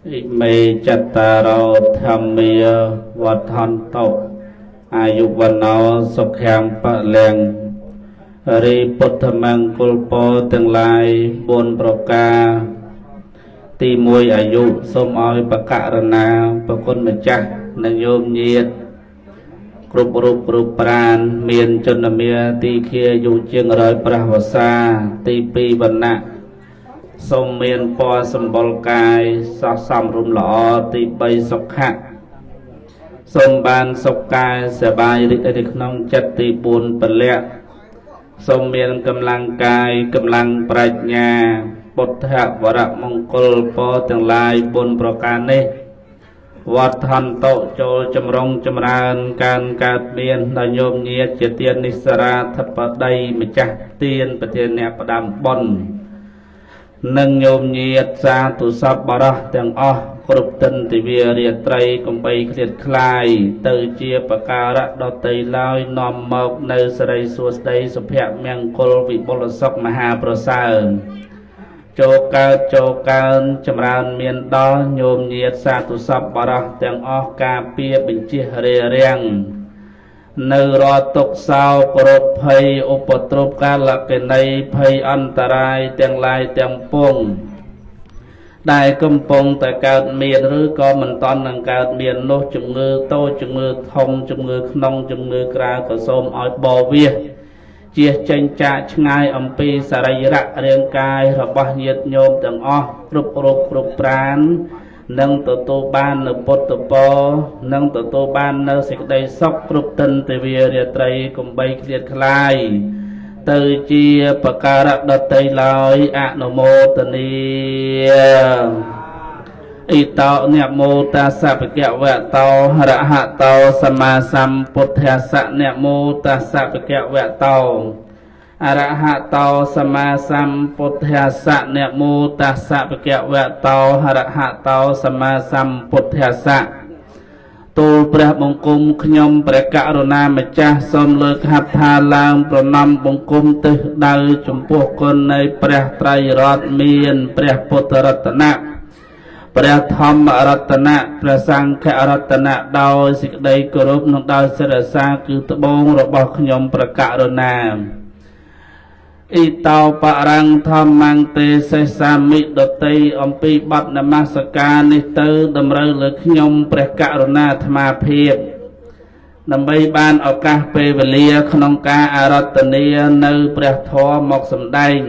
ឥមេចតារោធម្មាវដ្ឋន្តោអាយុវណ្ណោសុខំពលំរីពុទ្ធមង្គលពរទាំងឡាយ4ប្រការទី1អាយុសូមឲ្យបករណាប្រគុណម្ចាស់និងញោមញាតគ្រប់រូបគ្រប់ប្រានមានជនមាទីខាយុជាង100ប្រវស្សាទី2វណ្ណៈសូមមានពណ៌សម្បុរកាយសោះសំរុំល្អទី3សុខៈសូមបានសុខកាយសប្បាយរីករាយក្នុងចិត្តទី4ពលៈសូមមានកម្លាំងកាយកម្លាំងប្រាជ្ញាពុទ្ធវរមង្គលពរទាំងឡាយ4ប្រការនេះវត្តហន្តោចូលចម្រុងចម្រើនកើនកើតមានដល់ញោមញាតជាទាននិស្សរាធិបតីម្ចាស់ទានប្រធានអ្នកផ្ដាំបុណ្យនិងញោមញាតសាធុសពបរោះទាំងអស់គ្រប់ទិនទិវារាត្រីកំបីឃ្លាតខ្លាយទៅជាបការៈដតីឡើយនាំមកនៅសិរីសួស្តីសុភមង្គលវិបុលសុខមហាប្រសើរចូលកើតចូលកើនចម្រើនមានដល់ញោមញាតសាធុសពបរោះទាំងអស់ការពារបញ្ជិះរារាំងនៅរាល់ទុកសោករោគភ័យឧបទ្រពកាលកិន័យភ័យអន្តរាយទាំងឡាយទាំងពួងដែលកំពុងតែកើតមានឬក៏មិនតន់នឹងកើតមាននោះជំងឺតូចជំងឺធំជំងឺក្នុងជំងឺក្រៅក៏សូមឲ្យបវាសជៀសចេញចាកឆ្ងាយអំពីសរីរៈរាងកាយរបស់ញាតិញោមទាំងអស់គ្រប់រូបគ្រប់ប្រាណនិងទទួលបាននៅពុទ្ធពរនិងទទួលបាននៅសេចក្តីសុខគ្រប់ទិនទិវារាត្រីកំបីឃ្លាតខ្លាយទៅជាបការៈដតីឡើយអនុមោទនីអ៊ីតោនមោតាសៈភគវៈតោអរហតោសម្មាសម្ពុទ្ធស្សៈនមោតាសៈភគវៈតោអរហតោសម្មាសម្ពុទ្ធស្សៈនមោតាសៈភគវៈតោអរហតោសម្មាសម្ពុទ្ធស្សៈទូលព្រះបង្គំខ្ញុំព្រះករុណាម្ចាស់សូមលើកហត្ថាឡើងប្រណម្យបង្គំទិសដៅចំពោះគុណនៃព្រះត្រៃរតន៍មានព្រះពុទ្ធរតនៈព្រះធម្មរតនៈព្រះសង្ឃរតនៈដោយសេចក្តីគោរពនិងដោយសិរសាគឺត្បូងរបស់ខ្ញុំព្រះករុណាអ៊ីតោបរੰធម្មងទេសេសាមិដតីអំពីបទនមស្ការនេះទៅតម្រូវលើខ្ញុំព្រះករុណាអាត្មាភាពដើម្បីបានឱកាសពេលវេលាក្នុងការអារាធនានៅព្រះធម៌មកសម្ដែង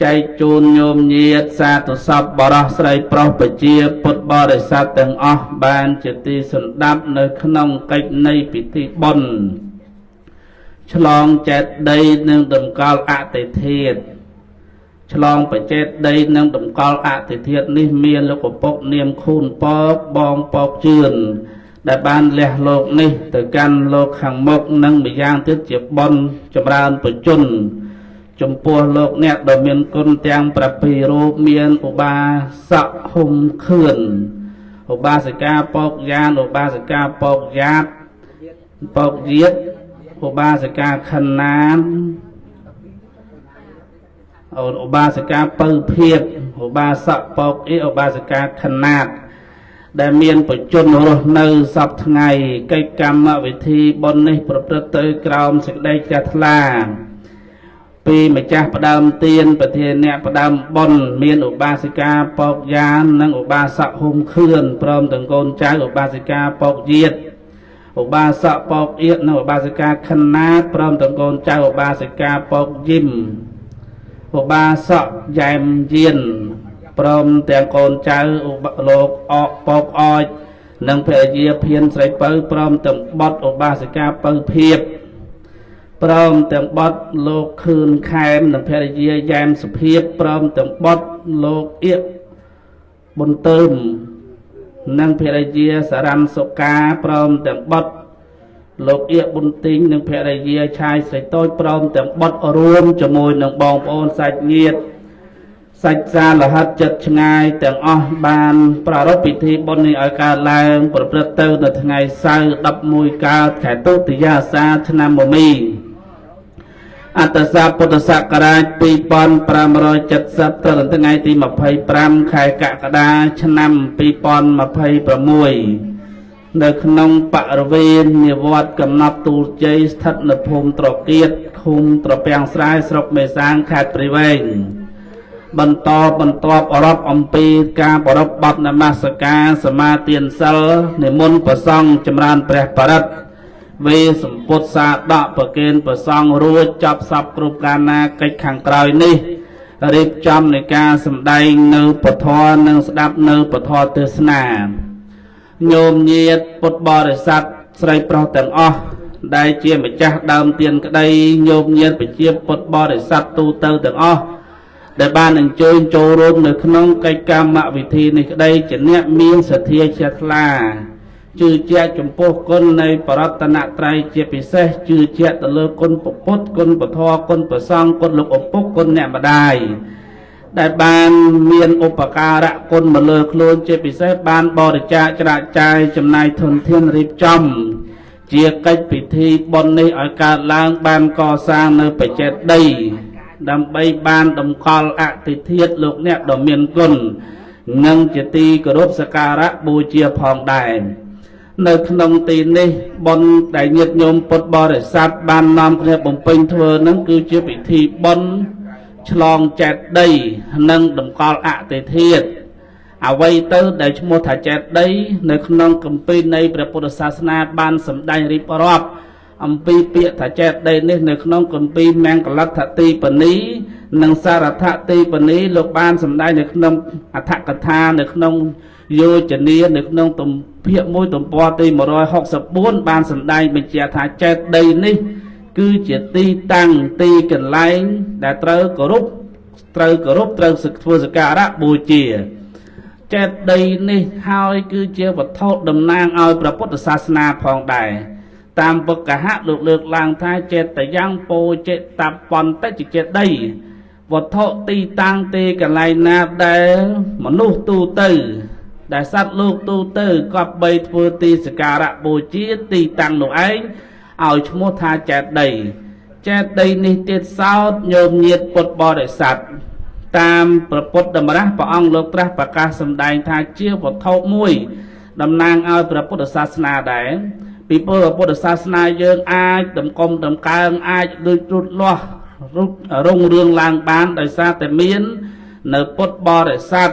ចែកជូនញោមញាតសាធុសពបរោះស្រីប្រុសប្រជាពុទ្ធបរិស័ទទាំងអស់បានជាទីសន្តាប់នៅក្នុងកិច្ចនៃពិធីបុណ្យឆ្លងចេតិយនិងតម្កល់អតិធាតុឆ្លងបច្ចេតីនិងតម្កល់អតិធាតុនេះមានលោកឪពុកនាមខូនពកបងពកជឿនដែលបានលះលោកនេះទៅកាន់លោកខាងមុខនិងម្យ៉ាងទៀតជាបុណ្យចម្រើនបជនចំពោះលោកអ្នកដែលមានគុណទាំង7រូបមានឧបាសកហុំខឿនឧបាសិកាពកយ៉ានឧបាសិកាពកយ៉ាតពកយាតឧបាសិកាខណានឧបាសិកាពៅភាពឧបាសកពកអ៊ីឧបាសិកាខណាតដែលមានបជនរស់នៅសពថ្ងៃកិច្ចកម្មវិធីបុណ្យនេះប្រព្រឹត្តទៅក្រោមសេចក្តីជ្រះថ្លាពីម្ចាស់ផ្ដើមទានប្រធានអ្នកផ្ដើមបុណ្យមានឧបាសិកាពកយ៉ាននិងឧបាសកហុំខឿនព្រមទាំងកូនចៅឧបាសិកាពកយាតឧបាសកពកអៀតនិងឧបាសិកាខណាតព្រមទាំងកូនចៅឧបាសិកាពកយឹមឧបាសកយ៉ែមយានព្រមទាំងកូនចៅលោកអកពកអចនិងភរិយាភៀនស្រីពៅព្រមទាំងបុត្រឧបាសិកាពៅភាពព្រមទាំងបុត្រលោកខឿនខែមនិងភរិយាយ៉ែមសុភាពព្រមទាំងបុត្រលោកអៀកប៊ុនតើមនិងភរិយាសារ៉ាំសុកាព្រមទាំងបុត្រលោកអៀកប៊ុនទីងនិងភរិយាឆាយស្រីតូចព្រមទាំងបុត្ររួមជាមួយនឹងបងប្អូនសាច់ញាតិសាច់សាលហិតចិត្តឆ្ងាយទាំងអស់បានប្រារព្ធពិធីបុណ្យនេះឲ្យកើតឡើងប្រព្រឹត្តទៅនៅថ្ងៃសៅរ៍11កើតខែទុតិយាសាឆ្នាំមមី អត្តស័កពុទ្ធសករាជ2570ត្រូវថ្ងៃទី25ខែកក្កដាឆ្នាំ2026នៅក្នុងបរិវេណនិវត្តកំណត់ទូលជ័យស្ថិតនៅភូមិត្រកៀតឃុំត្រពាំងស្រែស្រុកមេសាងខេត្តព្រៃវែងបន្តបន្ទាប់រាប់អំពីការប្រពបទនមស្ការសមាទានសិលនិមន្តប្រសង់ចម្រើនព្រះបរិត្តវេសម្ពុតសាដកប្រគេនប្រសង់រួចចប់សពគ្រប់កាលណាកិច្ចខាងក្រោយនេះរៀបចំនៃការសម្ដែងនៅពធនិងស្ដាប់នៅពធទេសនាញោមញាតពុទ្ធបរិស័ទស្រីប្រុសទាំងអស់ដែលជាម្ចាស់ដើមទានក្តីញោមញាតប្រជាពុទ្ធបរិស័ទទូទៅទាំងអស់ដែលបានអញ្ជើញចូលរួមនៅក្នុងកិច្ចកម្មវិធីនេះក្តីជាអ្នកមានសទ្ធាជ្រះថ្លាជឿជាក់ចំពោះគុណនៃបរតនត្រ័យជាពិសេសជឿជាក់ទៅលើគុណពុទ្ធគុណពធគុណព្រះសង្ឃគុណលោកឪពុកគុណអ្នកម្ដាយដែលបានមានឧបការៈគុណមកលើខ្លួនជាពិសេសបានបរិច្ចាគច្រាកចាយចំណាយធនធានរៀបចំជាកិច្ចពិធីបុណ្យនេះឲ្យកើតឡើងបានកសាងនៅបច្ចេតីដើម្បីបានតម្កល់អតិធាតុលោកអ្នកដ៏មានគុណនិងជាទីគោរពសក្ការៈបូជាផងដែរនៅក្នុងទីនេះបុណ្យដែលញាតិញោមពុទ្ធបរិស័ទបាននាំគ្នាបំពេញធ្វើនឹងគឺជាពិធីបុណ្យឆ្លងចេតិយនិងតម្កល់អតិធាតុអ្វីទៅដែលឈ្មោះថាចេតិយនៅក្នុងគម្ពីរនៃព្រះពុទ្ធសាសនាបានសម្ដែងរៀបរាប់អំពីពាក្យថាចេតិយនេះនៅក្នុងគម្ពីរមង្គលដ្ឋទីបនីនិងសារថទីបនីលោកបានសម្ដែងនៅក្នុងអដ្ឋកថានៅក្នុងយោជនានៅក្នុងទំភាគ1ទំព័រទី164បានសម្ដែងបញ្ជាក់ថាចេតិយនេះគឺជាទីតាំងទីកន្លែងដែលត្រូវគោរពត្រូវគោរពត្រូវធ្វើសក្ការៈបូជាចេតិយនេះហើយគឺជាវត្ថុតំណាងឲ្យព្រះពុទ្ធសាសនាផងដែរតាមវកហៈលោកលើកឡើងថាចេតយ៉ាងពោចេតពន្តជាចេតិយវត្ថុទីតាំងទីកន្លែងណាដែលមនុស្សទូទៅដែលសត្វលោកទូទៅគប្បីធ្វើទីសក្ការៈបូជាទីតាំងនោះឯងឲ្យឈ្មោះថាចេតិយចេតិយនេះទៀតសោតញោមញាតពុទ្ធបរិស័ទតាមព្រះពុទ្ធតម្រាស់ព្រះអង្គលោកត្រាស់ប្រកាសសម្ដែងថាជាវត្ថុមួយតំណាងឲ្យព្រះពុទ្ធសាសនាដែរពីព្រោះពុទ្ធសាសនាយើងអាចតម្កុំតម្កើងអាចដូចរុតលាស់រុងរឿងឡើងបានដោយសារតែមាននៅពុទ្ធបរិស័ទ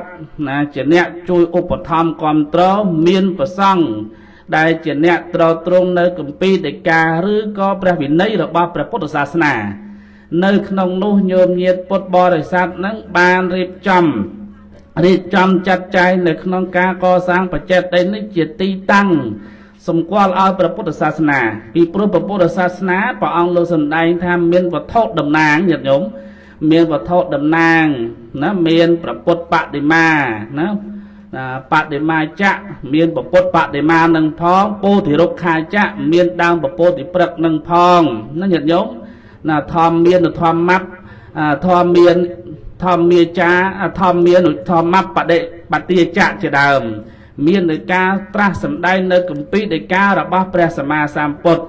ណាជាអ្នកជួយឧបត្ថម្ភគ្រប់គ្រងមានប្រសង់ដែលជាអ្នកត្រត្រង់នៅគម្ពីរដីកាឬក៏ព្រះវិន័យរបស់ព្រះពុទ្ធសាសនានៅក្នុងនោះញោមញាតពុទ្ធបរិស័ទនឹងបានរៀបចំចាត់ចែងនៅក្នុងការកសាងបច្ចេតីនេះជាទីតាំងសម្គាល់ឲ្យព្រះពុទ្ធសាសនាពីព្រោះព្រះពុទ្ធសាសនាព្រះអង្គលោកសម្ដែងថាមានវត្ថុតំណាងញាតិញោមមានវត្ថុតំណាងណាមានព្រះពុទ្ធបដិមាណាបដិមាចៈមានព្រះពុទ្ធបដិមានឹងផងពោធិរុក្ខាចៈមានដើមព្រះពោធិព្រឹក្សនឹងផងណាញាតិញោមណាធម្មមានធម្មៈធម្មមានធម្មាចាធម្មមានធម្មបដិបទាចៈជាដើមមាននៅការត្រាស់សម្ដែងនៅគម្ពីរដីការបស់ព្រះសម្មាសម្ពុទ្ធ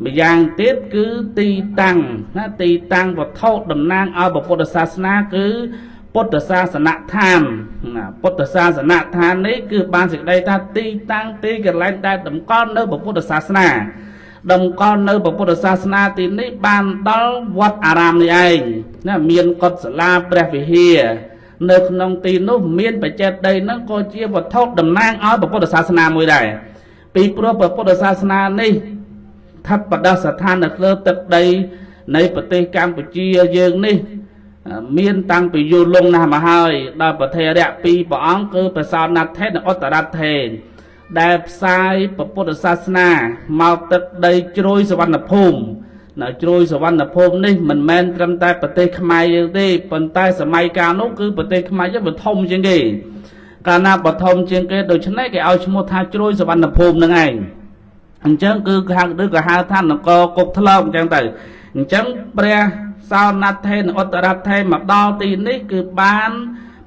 ម្យ៉ាងទៀតគឺទីតាំងណាទីតាំងវត្ថុតំណាងឲ្យពុទ្ធសាសនាគឺពុទ្ធសាសនដ្ឋានណាពុទ្ធសាសនដ្ឋាននេះគឺបានសេចក្តីថាទីតាំងទីកន្លែងដែលតម្កល់នៅពុទ្ធសាសនាតម្កល់នៅពុទ្ធសាសនាទីនេះបានដល់វត្តអារាមនេះឯងណាមានកុដិសាលាព្រះវិហារនៅក្នុងទីនោះមានបច្ចេតីហ្នឹងក៏ជាវត្ថុតំណាងឲ្យពុទ្ធសាសនាមួយដែរពីព្រោះពុទ្ធសាសនានេះស្ថិតបដិស្ថាននៅលើទឹកដីនៃប្រទេសកម្ពុជាយើងនេះមានតាំងពីយូរលង់ណាស់មកហើយដល់ប្រធេរៈពីរព្រះអង្គគឺព្រះសោណថេនិងឧត្តរថេដែលផ្សាយពុទ្ធសាសនាមកទឹកដីជ្រោយសវណ្ណភូមិនៅជ្រោយសវណ្ណភូមិនេះមិនមែនត្រឹមតែប្រទេសខ្មែរយើងទេប៉ុន្តែសម័យកាលនោះគឺប្រទេសខ្មែរយើងវាធំជាងគេកាលណាបើធំជាងគេដូច្នេះគេឲ្យឈ្មោះថាជ្រោយសវណ្ណភូមិនឹងឯងអញ្ចឹងគឺហៅឬក៏ហៅថានគរគុកធ្លោកអញ្ចឹងទៅអញ្ចឹងព្រះសោណថេនិងឧត្តរថេមកដល់ទីនេះគឺបាន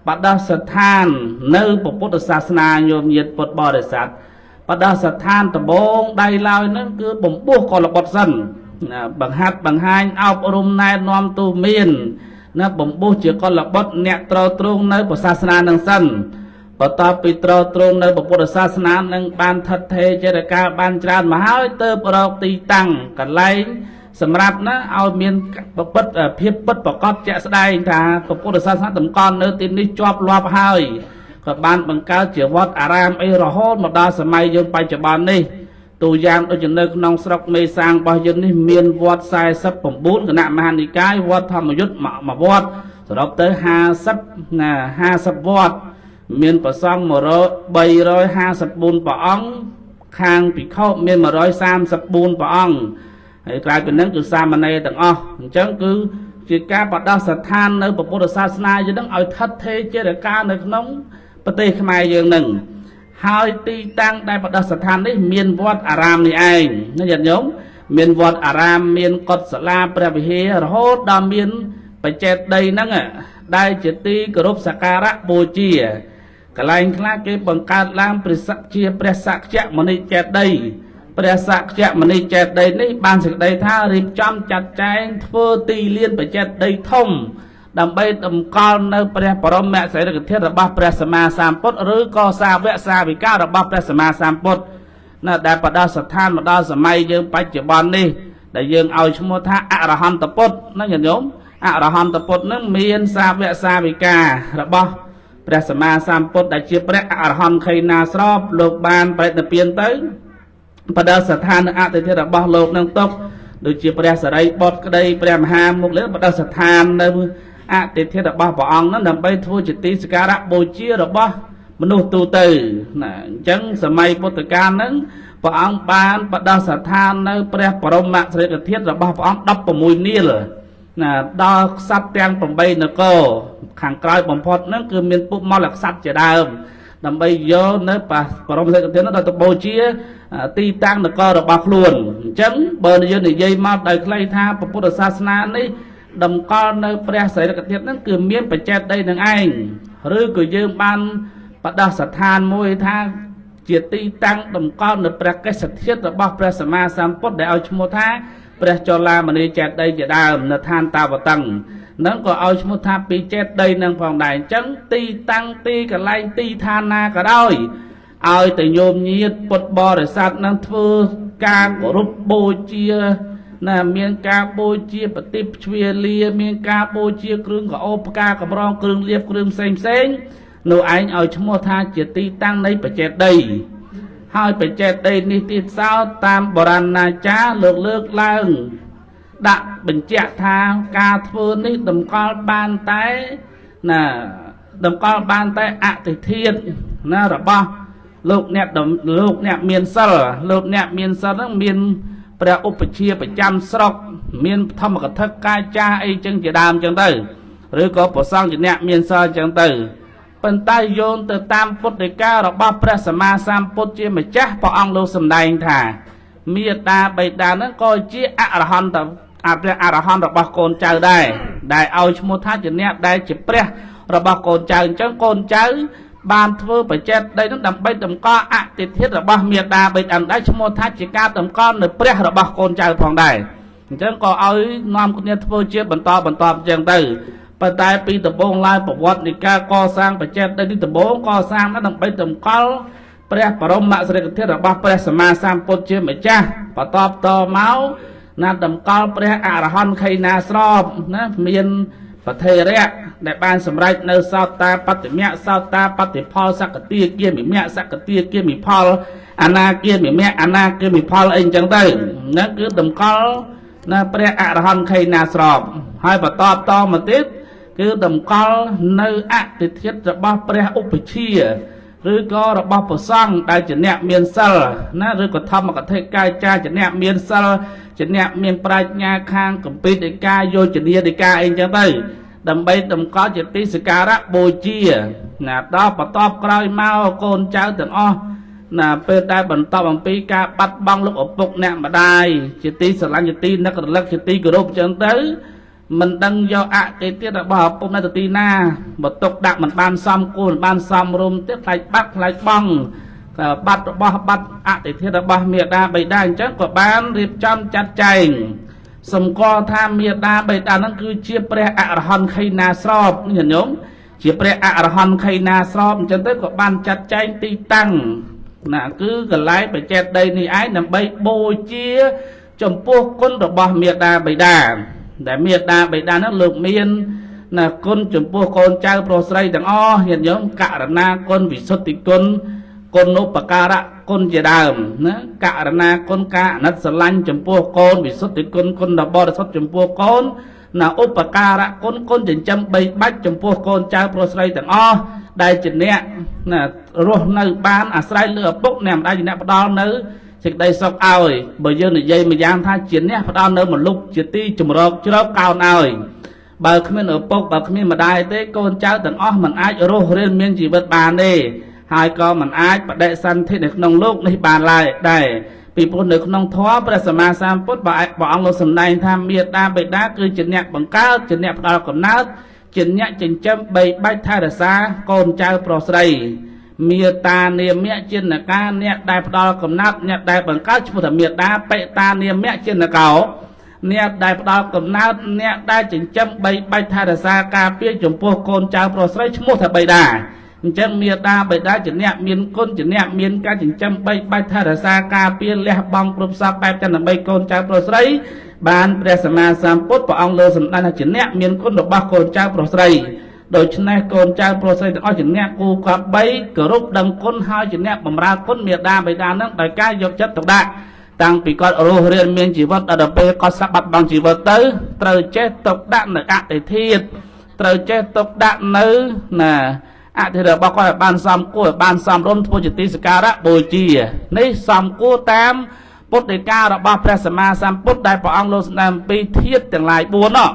បដិស្ថាននៅពុទ្ធសាសនាញោមញាតិពុទ្ធបរិស័ទបដិស្ថានដំបូងដៃឡើយហ្នឹងគឺបំពោះកុលបុត្រសិន ណាបង្ហាត់បង្ហាញអប់រំណែនាំទូមានណាបំបុះជាកុលបុត្រអ្នកត្រទ្រង់នៅពុទ្ធសាសនានឹងសិនបន្ទាប់ពីត្រទ្រង់នៅពុទ្ធសាសនានឹងបានថិតថេរចេរកាលបានច្រើនមកហើយទើបរកទីតាំងកន្លែងសម្រាប់ណាឲ្យមានពិតភាពពិតប្រកបជាក់ស្ដែងថាពុទ្ធសាសនាតម្កល់នៅទីនេះជាប់លាប់ហើយក៏បានបង្កើតជាវត្តអារាមអីរហូតមកដល់សម័យយើងបច្ចុប្បន្ននេះទូយ៉ាងដូចជានៅក្នុងស្រុកមេសាងរបស់យើងនេះមានវត្ត49គណៈមហានិកាយវត្តធម្មយុទ្ធមួយវត្តសរុបទៅ50ណា50វត្តមានប្រសង់354ព្រះអង្គខាងភិក្ខុមាន134ព្រះអង្គហើយក្រៅពីហ្នឹងគឺសាមណេរទាំងអស់អញ្ចឹងគឺជាការបដោះស្ថាននៅពុទ្ធសាសនាយើងនឹងឲ្យថិតថេរជារកានៅក្នុងប្រទេសខ្មែរយើងនឹងហើយទីតាំងដែលបដោះស្ថាននេះមានវត្តអារាមនេះឯងណាញាតិញោមមានវត្តអារាមមានកុដិសាលាព្រះវិហាររហូតដល់មានបច្ចេតីហ្នឹងដែលជាទីគោរពសក្ការៈបូជាកន្លែងខ្លះគេបង្កើតឡើងព្រះសក្ជាព្រះសក្យមុនីចេតីព្រះសក្យមុនីចេតីនេះបានសេចក្តីថារៀបចំចាត់ចែងធ្វើទីលានបច្ចេតីធំដើម្បីតម្កល់នៅព្រះបរមសារីរិកធាតុរបស់ព្រះសម្មាសម្ពុទ្ធឬក៏សាវកសាវិការបស់ព្រះសម្មាសម្ពុទ្ធណាដែលបដោះស្ថានមកដល់សម័យយើងបច្ចុប្បន្ននេះដែលយើងឲ្យឈ្មោះថាអរហន្តពុទ្ធណាញាតិញោមអរហន្តពុទ្ធនឹងមានសាវកសាវិការបស់ព្រះសម្មាសម្ពុទ្ធដែលជាព្រះអរហន្តខៃណាស្របលោកបានប្រតិនិព្វានទៅបដោះស្ថានអតិថិរបស់លោកនឹងទុកដូចជាព្រះសរិបុត្រក្តីព្រះមហាមុគលាបដោះស្ថាននៅអតិថិរបស់ព្រះអង្គนั้นដើម្បីធ្វើជាទីសក្ការៈបូជារបស់មនុស្សទូទៅណាអញ្ចឹងសម័យពុទ្ធកាលហ្នឹងព្រះអង្គបានបដោះស្ថាននៅព្រះបរមសារីរិកធាតុរបស់ព្រះអង្គ16នាលណាដល់ក្សត្រទាំង8នគរខាងក្រោយបំផុតហ្នឹងគឺមានពួកមលក្សត្រជាដើមដើម្បីយកនៅបរមសារីរិកធាតុនោះដល់ទៅបូជាទីតាំងនគររបស់ខ្លួនអញ្ចឹងបើយើងនិយាយមកដោយខ្លីថាពុទ្ធសាសនានេះតម្កល់នៅព្រះសារីរិកធាតុហ្នឹងគឺមានបច្ចេតីនឹងឯងឬក៏យើងបានបដោះស្ថានមួយថាជាទីតាំងតម្កល់នៅព្រះកេសធាតុរបស់ព្រះសម្មាសម្ពុទ្ធដែលឲ្យឈ្មោះថាព្រះចលាមនីចេតីជាដើមនៅឋានតាវតឹងនឹងក៏ឲ្យឈ្មោះថាពីចេតីនឹងផងដែរអញ្ចឹងទីតាំងទីកន្លែងទីឋានណាក៏ដោយឲ្យតែញោមញាតពុទ្ធបរិស័ទនឹងធ្វើការគោរពបូជាណាមានការបូជាប្រតិបជ្វាលាមានការបូជាគ្រឿងកោបផ្កាកម្រងគ្រឿងលៀបគ្រឿងផ្សេងផ្សេងនោះឯងឲ្យឈ្មោះថាជាទីតាំងនៃបច្ចេតីហើយបច្ចេតីនេះទៀតសោតតាមបុរាណាចារ្យលោកលើកឡើងដាក់បញ្ជាក់ថាការធ្វើនេះតម្កល់បានតែណាតម្កល់បានតែអតិធាតុណារបស់លោកអ្នកមានសិលលោកអ្នកមានសិលហ្នឹងមានព្រះឧបជាប្រចាំស្រុកមានធម្មកថាកាចាអីចឹងជាដើមចឹងទៅឬក៏ប្រសង់ជាអ្នកមានសិលចឹងទៅប៉ុន្តែយោនទៅតាមពុទ្ធដីការបស់ព្រះសម្មាសម្ពុទ្ធជាម្ចាស់ព្រះអង្គលោកសម្ដែងថាមេតាបិតាហ្នឹងក៏ជាអរហន្តព្រះអរហន្តរបស់កូនចៅដែរដែលឲ្យឈ្មោះថាជាអ្នកដែលជាព្រះរបស់កូនចៅអញ្ចឹងកូនចៅបានធ្វើបច្ចេតីនោះដើម្បីតម្កល់អតិធាតុរបស់មេតាបិតាដែរឈ្មោះថាជាការតម្កល់នៅព្រះរបស់កូនចៅផងដែរអញ្ចឹងក៏ឲ្យនាំគ្នាធ្វើជាបន្តបន្តអញ្ចឹងទៅប៉ុន្តែពីដំបូងឡើយប្រវត្តិនៃការកសាងបច្ចេតីនេះដំបូងកសាងដើម្បីតម្កល់ព្រះបរមសារីរិកធាតុរបស់ព្រះសម្មាសម្ពុទ្ធជាម្ចាស់បន្តតមកណាតម្កល់ព្រះអរហន្តខៃណាស្របណាមានប្រធេរៈដែលបានសម្រេចនៅសោតាបតិមៈសោតាបតិផលសកតិគាមិមៈសកតិគាមិផលអនាគាមិមៈអនាគាមិផលអីអញ្ចឹងទៅហ្នឹងគឺតម្កល់ណាព្រះអរហន្តខៃណាស្របហើយបន្តតមកទៀតគឺតម្កល់នៅអតិធាតុរបស់ព្រះឧបជាឬក៏របស់ព្រះសង្ឃដែលជាអ្នកមានសិលណាឬក៏ធម្មកថាកាយចាជាអ្នកមានសិលជាអ្នកមានប្រាជ្ញាខាងគម្ពីរដីកាយោជនាដីកាអីចឹងទៅដើម្បីតម្កល់ជាទីសក្ការៈបូជាណាដល់បន្ទាប់ក្រោយមកកូនចៅទាំងអស់ណាពេលដែលបន្តអំពីការបាត់បង់លោកឪពុកអ្នកម្ដាយជាទីស្រឡាញ់ជាទីនឹករលឹកជាទីគោរពចឹងទៅមិនដឹងយកអតិថិរបស់ឪពុកនៅទីណាបើទុកដាក់មិនបានសមគួរមិនបានសមរម្យទៀតខ្លាចបាត់ខ្លាចបង់បាត់របស់បាត់អតិថិរបស់មេដាបិតាអញ្ចឹងក៏បានរៀបចំចាត់ចែង សម្គាល់ថាមេដាបេតាហ្នឹងគឺជាព្រះអរហន្តខៃណាស្របញាតិញោមជាព្រះអរហន្តខៃណាស្របអញ្ចឹងទៅក៏បានចាត់ចែងទីតាំងណាគឺកន្លែងបច្ចេកដីនេះឯងដើម្បីបូជាចំពោះគុណរបស់មេដាបេតាដែលមេដាបេតាហ្នឹងលោកមានណាគុណចំពោះកូនចៅប្រុសស្រីទាំងអស់ញាតិញោមករណាគុណវិសុទ្ធិគុណគុណឧបការៈគុណជាដើមណាករណាគុណការអាណិតស្រឡាញ់ចំពោះកូនវិសុទ្ធិគុណគុណដ៏បរិសុទ្ធចំពោះកូនណាឧបការៈគុណគុណចិញ្ចឹមបីបាច់ចំពោះកូនចៅប្រុសស្រីទាំងអស់ដែលជាអ្នកណារស់នៅបានអាស្រ័យលើឪពុកអ្នកម្ដាយជាអ្នកផ្ដល់នៅសេចក្តីសុខឲ្យបើយើងនិយាយមួយយ៉ាងថាជាអ្នកផ្ដល់នៅមលុបជាទីជំរកជ្រកកោនឲ្យបើគ្មានឪពុកបើគ្មានម្ដាយទេកូនចៅទាំងអស់មិនអាចរស់រានមានជីវិតបានទេហើយក៏មិនអាចបដិសន្ធិនៅក្នុងលោកនេះបានឡើយដែរពីព្រោះនៅក្នុងធម៌ព្រះសម្មាសម្ពុទ្ធព្រះអង្គលោកសម្ដែងថាមេដាបិតាគឺជាអ្នកបង្កើតជាអ្នកផ្ដល់កំណើតជាអ្នកចិញ្ចឹមបីបាច់ថែរក្សាកូនចៅប្រុសស្រីមេតានាមៈជានកាអ្នកដែលផ្ដល់កំណើតអ្នកដែលបង្កើតឈ្មោះថាមេដាបិតានាមៈជានកោអ្នកដែលផ្ដល់កំណើតអ្នកដែលចិញ្ចឹមបីបាច់ថែរក្សាការពារចំពោះកូនចៅប្រុសស្រីឈ្មោះថាបិតាអញ្ចឹងមេដាបិតាជាអ្នកមានគុណជាអ្នកមានការចិញ្ចឹមបីបាច់ថែរក្សាការពារលះបង់គ្រប់សពបែបទាំងដើម្បីកូនចៅប្រុសស្រីបានព្រះសម្មាសម្ពុទ្ធព្រះអង្គលើសម្ដែងថាជាអ្នកមានគុណរបស់កូនចៅប្រុសស្រីដូច្នេះកូនចៅប្រុសស្រីទាំងអស់ជាអ្នកគូគប្បីគោរពដឹងគុណហើយជាអ្នកបម្រើគុណមេដាបិតានឹងដោយការយកចិត្តទុកដាក់តាំងពីគាត់រស់រានមានជីវិតដល់ពេលគាត់ស្លាប់បាត់បង់ជីវិតទៅត្រូវចេះទុកដាក់នៅអតិធាតុត្រូវចេះទុកដាក់នៅណាអធិរបស់គាត់ឲ្យបានសមគួរឲ្យបានសមរម្យធ្វើជាទីសក្ការៈបូជានេះសមគួរតាមពុទ្ធដីការបស់ព្រះសម្មាសម្ពុទ្ធដែលព្រះអង្គលោកសម្ដែងអំពីធាតុទាំងឡាយ4នោះ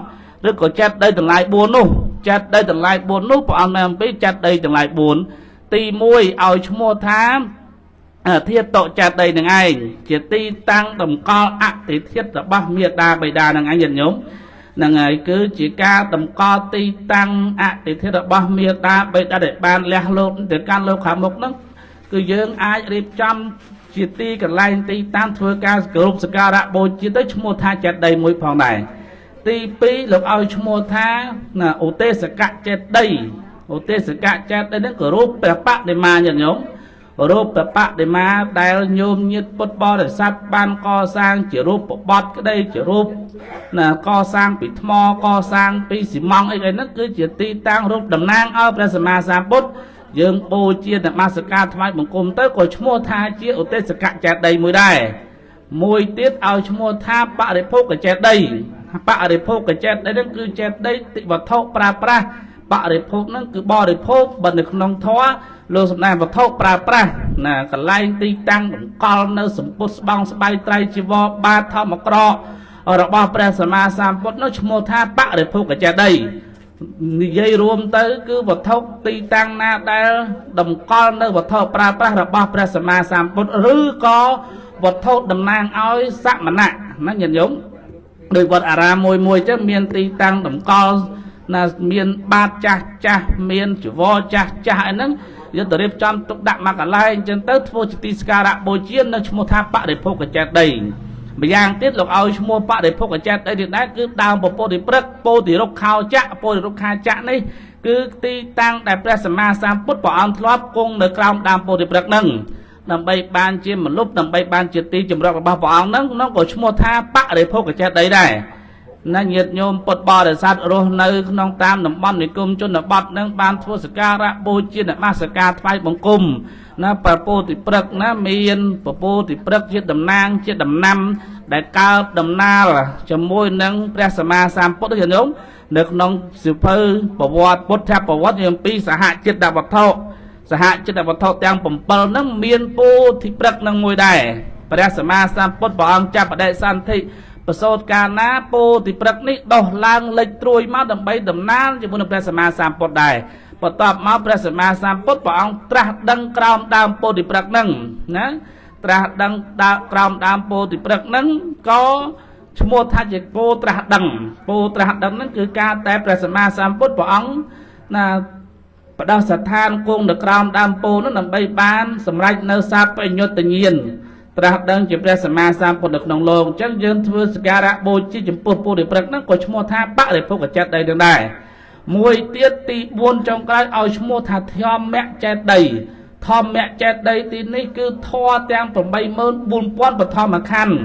ឬក៏ចេតិយទាំងឡាយ4នោះចេតិយទាំងឡាយ4នោះព្រះអង្គសម្ដែងអំពីចេតិយទាំងឡាយ4ទី1ឲ្យឈ្មោះថាធាតុចេតិយនឹងឯងជាទីតាំងតម្កល់អតិធាតុរបស់មេដាបិតានឹងឯងញាតិញោមហ្នឹងហើយគឺជាការតម្កល់ទីតាំងអតិធាតុរបស់មេដាបិតាដែលបានលះលោកទៅកាន់លោកខាងមុខហ្នឹងគឺយើងអាចរៀបចំជាទីកន្លែងទីតាំងធ្វើការគោរពសក្ការៈបូជាទៅឈ្មោះថាចេតិយមួយផងដែរទី2លោកឲ្យឈ្មោះថាឧទេសកចេតិយឧទេសកចេតិយហ្នឹងគោរពព្រះបដិមាញាតិញោមរូបបដិមាដែលញោមញាតពុទ្ធបរិស័ទបានកសាងជារូបបទក្តីជារូបណាកសាងពីថ្មកសាងពីស៊ីម៉ង់អីហ្នឹងគឺជាទីតាំងរូបតំណាងឲ្យព្រះសម្មាសម្ពុទ្ធយើងបូជានមស្ការថ្វាយបង្គំទៅក៏ឈ្មោះថាជាឧទេសកចេតិយមួយដែរមួយទៀតឲ្យឈ្មោះថាបរិភោគចេតិយបរិភោគចេតិយហ្នឹងគឺចេតិយវត្ថុប្រើប្រាស់បរិភោគហ្នឹងគឺបរិភោគបើនៅក្នុងធម៌លោកសម្ដែងវត្ថុប្រើប្រាស់ណាកន្លែងទីតាំងតម្កល់នៅសម្ពុតស្បង់ស្បៃត្រៃជីវរបាតធម្មក្រករបស់ព្រះសម្មាសម្ពុទ្ធនោះឈ្មោះថាបរិភោគចេតិយនិយាយរួមទៅគឺវត្ថុទីតាំងណាដែលតម្កល់នៅវត្ថុប្រើប្រាស់របស់ព្រះសម្មាសម្ពុទ្ធឬក៏វត្ថុតំណាងឲ្យសមណៈណាញាតិញោមដោយវត្តអារាមមួយមួយចឹងមានទីតាំងតម្កល់ណាមានបាតចាស់ចាស់មានជីវរចាស់ចាស់អីហ្នឹងយើងទៅរៀបចំទុកដាក់មកកន្លែងអញ្ចឹងទៅធ្វើជាទីសក្ការៈបូជានៅឈ្មោះថាបរិភោគចេតិយម្យ៉ាងទៀតលោកឲ្យឈ្មោះបរិភោគចេតិយទៀតដែរគឺដើមពពោធិព្រឹកពោធិរុក្ខោចៈពោធិរុក្ខាចៈនេះគឺទីតាំងដែលព្រះសម្មាសម្ពុទ្ធព្រះអង្គធ្លាប់គង់នៅក្រោមដើមពោធិព្រឹកហ្នឹងដើម្បីបានជាមលុបដើម្បីបានជាទីចម្រោះរបស់ព្រះអង្គហ្នឹងនោះក៏ឈ្មោះថាបរិភោគចេតិយដែរណាញាតិញោមពុទ្ធបរិស័ទរស់នៅក្នុងតាមតំបន់និគមជនបទនឹងបានធ្វើសក្ការៈបូជានមស្ការថ្វាយបង្គំណាប្រពោធិព្រឹកណាមានប្រពោធិព្រឹកជាតំណាងជាដំណាំដែលកើតដំណាលជាមួយនឹងព្រះសម្មាសម្ពុទ្ធញាតិញោមនៅក្នុងសៀវភៅប្រវត្តិពុទ្ធប្រវត្តិអំពីសហចិត្តវត្ថុសហចិត្តវត្ថុទាំង7ហ្នឹងមានពោធិព្រឹកនឹងមួយដែរព្រះសម្មាសម្ពុទ្ធព្រះអង្គចាប់បដិសន្ធិប្រសូតកាលណាពោធិព្រឹកនេះដោះឡើងលេចត្រួយមកដើម្បីតំណាលជាមួយនឹងព្រះសម្មាសម្ពុទ្ធដែរបន្ទាប់មកព្រះសម្មាសម្ពុទ្ធព្រះអង្គត្រាស់ដឹងក្រោមដើមពោធិព្រឹកហ្នឹងណាត្រាស់ដឹងក្រោមដើមពោធិព្រឹកហ្នឹងក៏ឈ្មោះថាជាពោត្រាស់ដឹងពោត្រាស់ដឹងហ្នឹងគឺការតែព្រះសម្មាសម្ពុទ្ធព្រះអង្គណាបដោះស្ថានគង់នៅក្រោមដើមពោនោះដើម្បីបានសម្រេចនៅសัพពញ្ញុត្តញ្ញាណ ត្រាស់ដឹងជាព្រះសម្មាសម្ពុទ្ធនៅក្នុងលោកអញ្ចឹងយើងធ្វើសក្ការៈបូជាចំពោះពុទ្ធិព្រឹកហ្នឹងក៏ឈ្មោះថាបរិភោគចេតិយនឹងដែរមួយទៀតទី4ចុងក្រោយឲ្យឈ្មោះថាធម្មចេតិយធម្មចេតិយទីនេះគឺធម៌ទាំង84000បឋមខណ្ឌ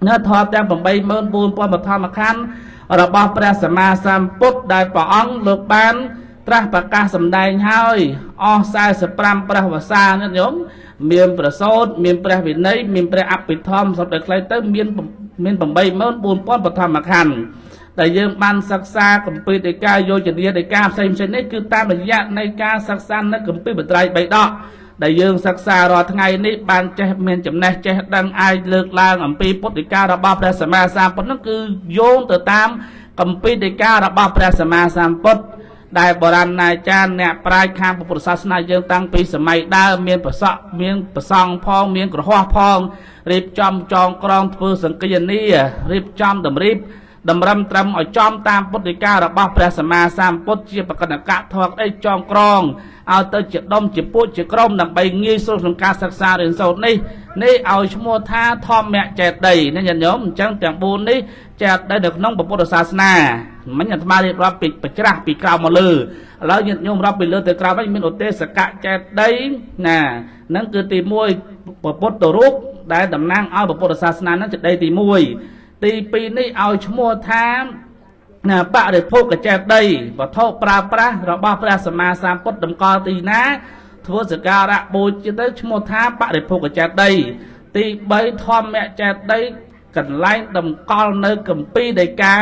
នៅធម៌ទាំង84000បឋមខណ្ឌរបស់ព្រះសម្មាសម្ពុទ្ធដែលព្រះអង្គលោកបានត្រាស់ប្រកាសសម្ដែងហើយអស់45ព្រះវស្សាញាតិញោមមានប្រសូតមានព្រះវិន័យមានព្រះអភិធម្មសរុបដល់ខ្លីទៅមាន84000បឋមខណ្ឌដែលយើងបានសិក្សាគម្ពីរដីកាយោជនាដីកាផ្សេងផ្សេងនេះគឺតាមរយៈនៃការសិក្សានៅគម្ពីរបត្រៃបិដកដែលយើងសិក្សារាល់ថ្ងៃនេះបានចេះមានចំណេះចេះដឹងអាចលើកឡើងអំពីពុទ្ធដីការបស់ព្រះសម្មាសម្ពុទ្ធនោះគឺយោងទៅតាមគម្ពីរដីការបស់ព្រះសម្មាសម្ពុទ្ធដែលបុរាណអាចារ្យអ្នកប្រាជ្ញខាងពុទ្ធសាសនាយើងតាំងពីសម័យដើមមានប្រសក់មានប្រសង់ផងមានក្រហោះផងរៀបចំចងក្រងធ្វើសង្ឃានារៀបចំតម្រៀបតម្រឹមត្រឹមឲ្យចំតាមពុទ្ធដីការបស់ព្រះសម្មាសម្ពុទ្ធជាបកណកធម៌អីចងក្រងឲ្យទៅជាដុំជាពួកជាក្រុមដើម្បីងាយស្រួលក្នុងការសិក្សារៀនសូត្រនេះនេះឲ្យឈ្មោះថាធម្មចេតិយណាញាតិញោមអញ្ចឹងទាំង4នេះចេតិយនៅក្នុងពុទ្ធសាសនាមិញអាត្មារៀបរាប់ពីបច្រាស់ពីក្រោមមកលើឥឡូវញាតិញោមរាប់ពីលើទៅក្រោមវិញមានឧទេសកចេតិយណាហ្នឹងគឺទី1ពុទ្ធរូបដែលតំណាងឲ្យពុទ្ធសាសនាហ្នឹងចេតិយទី1ទី2នេះឲ្យឈ្មោះថាណាបរិភោគចេតិយវត្ថុប្រើប្រាស់របស់ព្រះសម្មាសម្ពុទ្ធតម្កល់ទីណាធ្វើសក្ការៈបូជាទៅឈ្មោះថាបរិភោគចេតិយទី3ធម្មចេតិយកន្លែងតម្កល់នៅគម្ពីរដីកា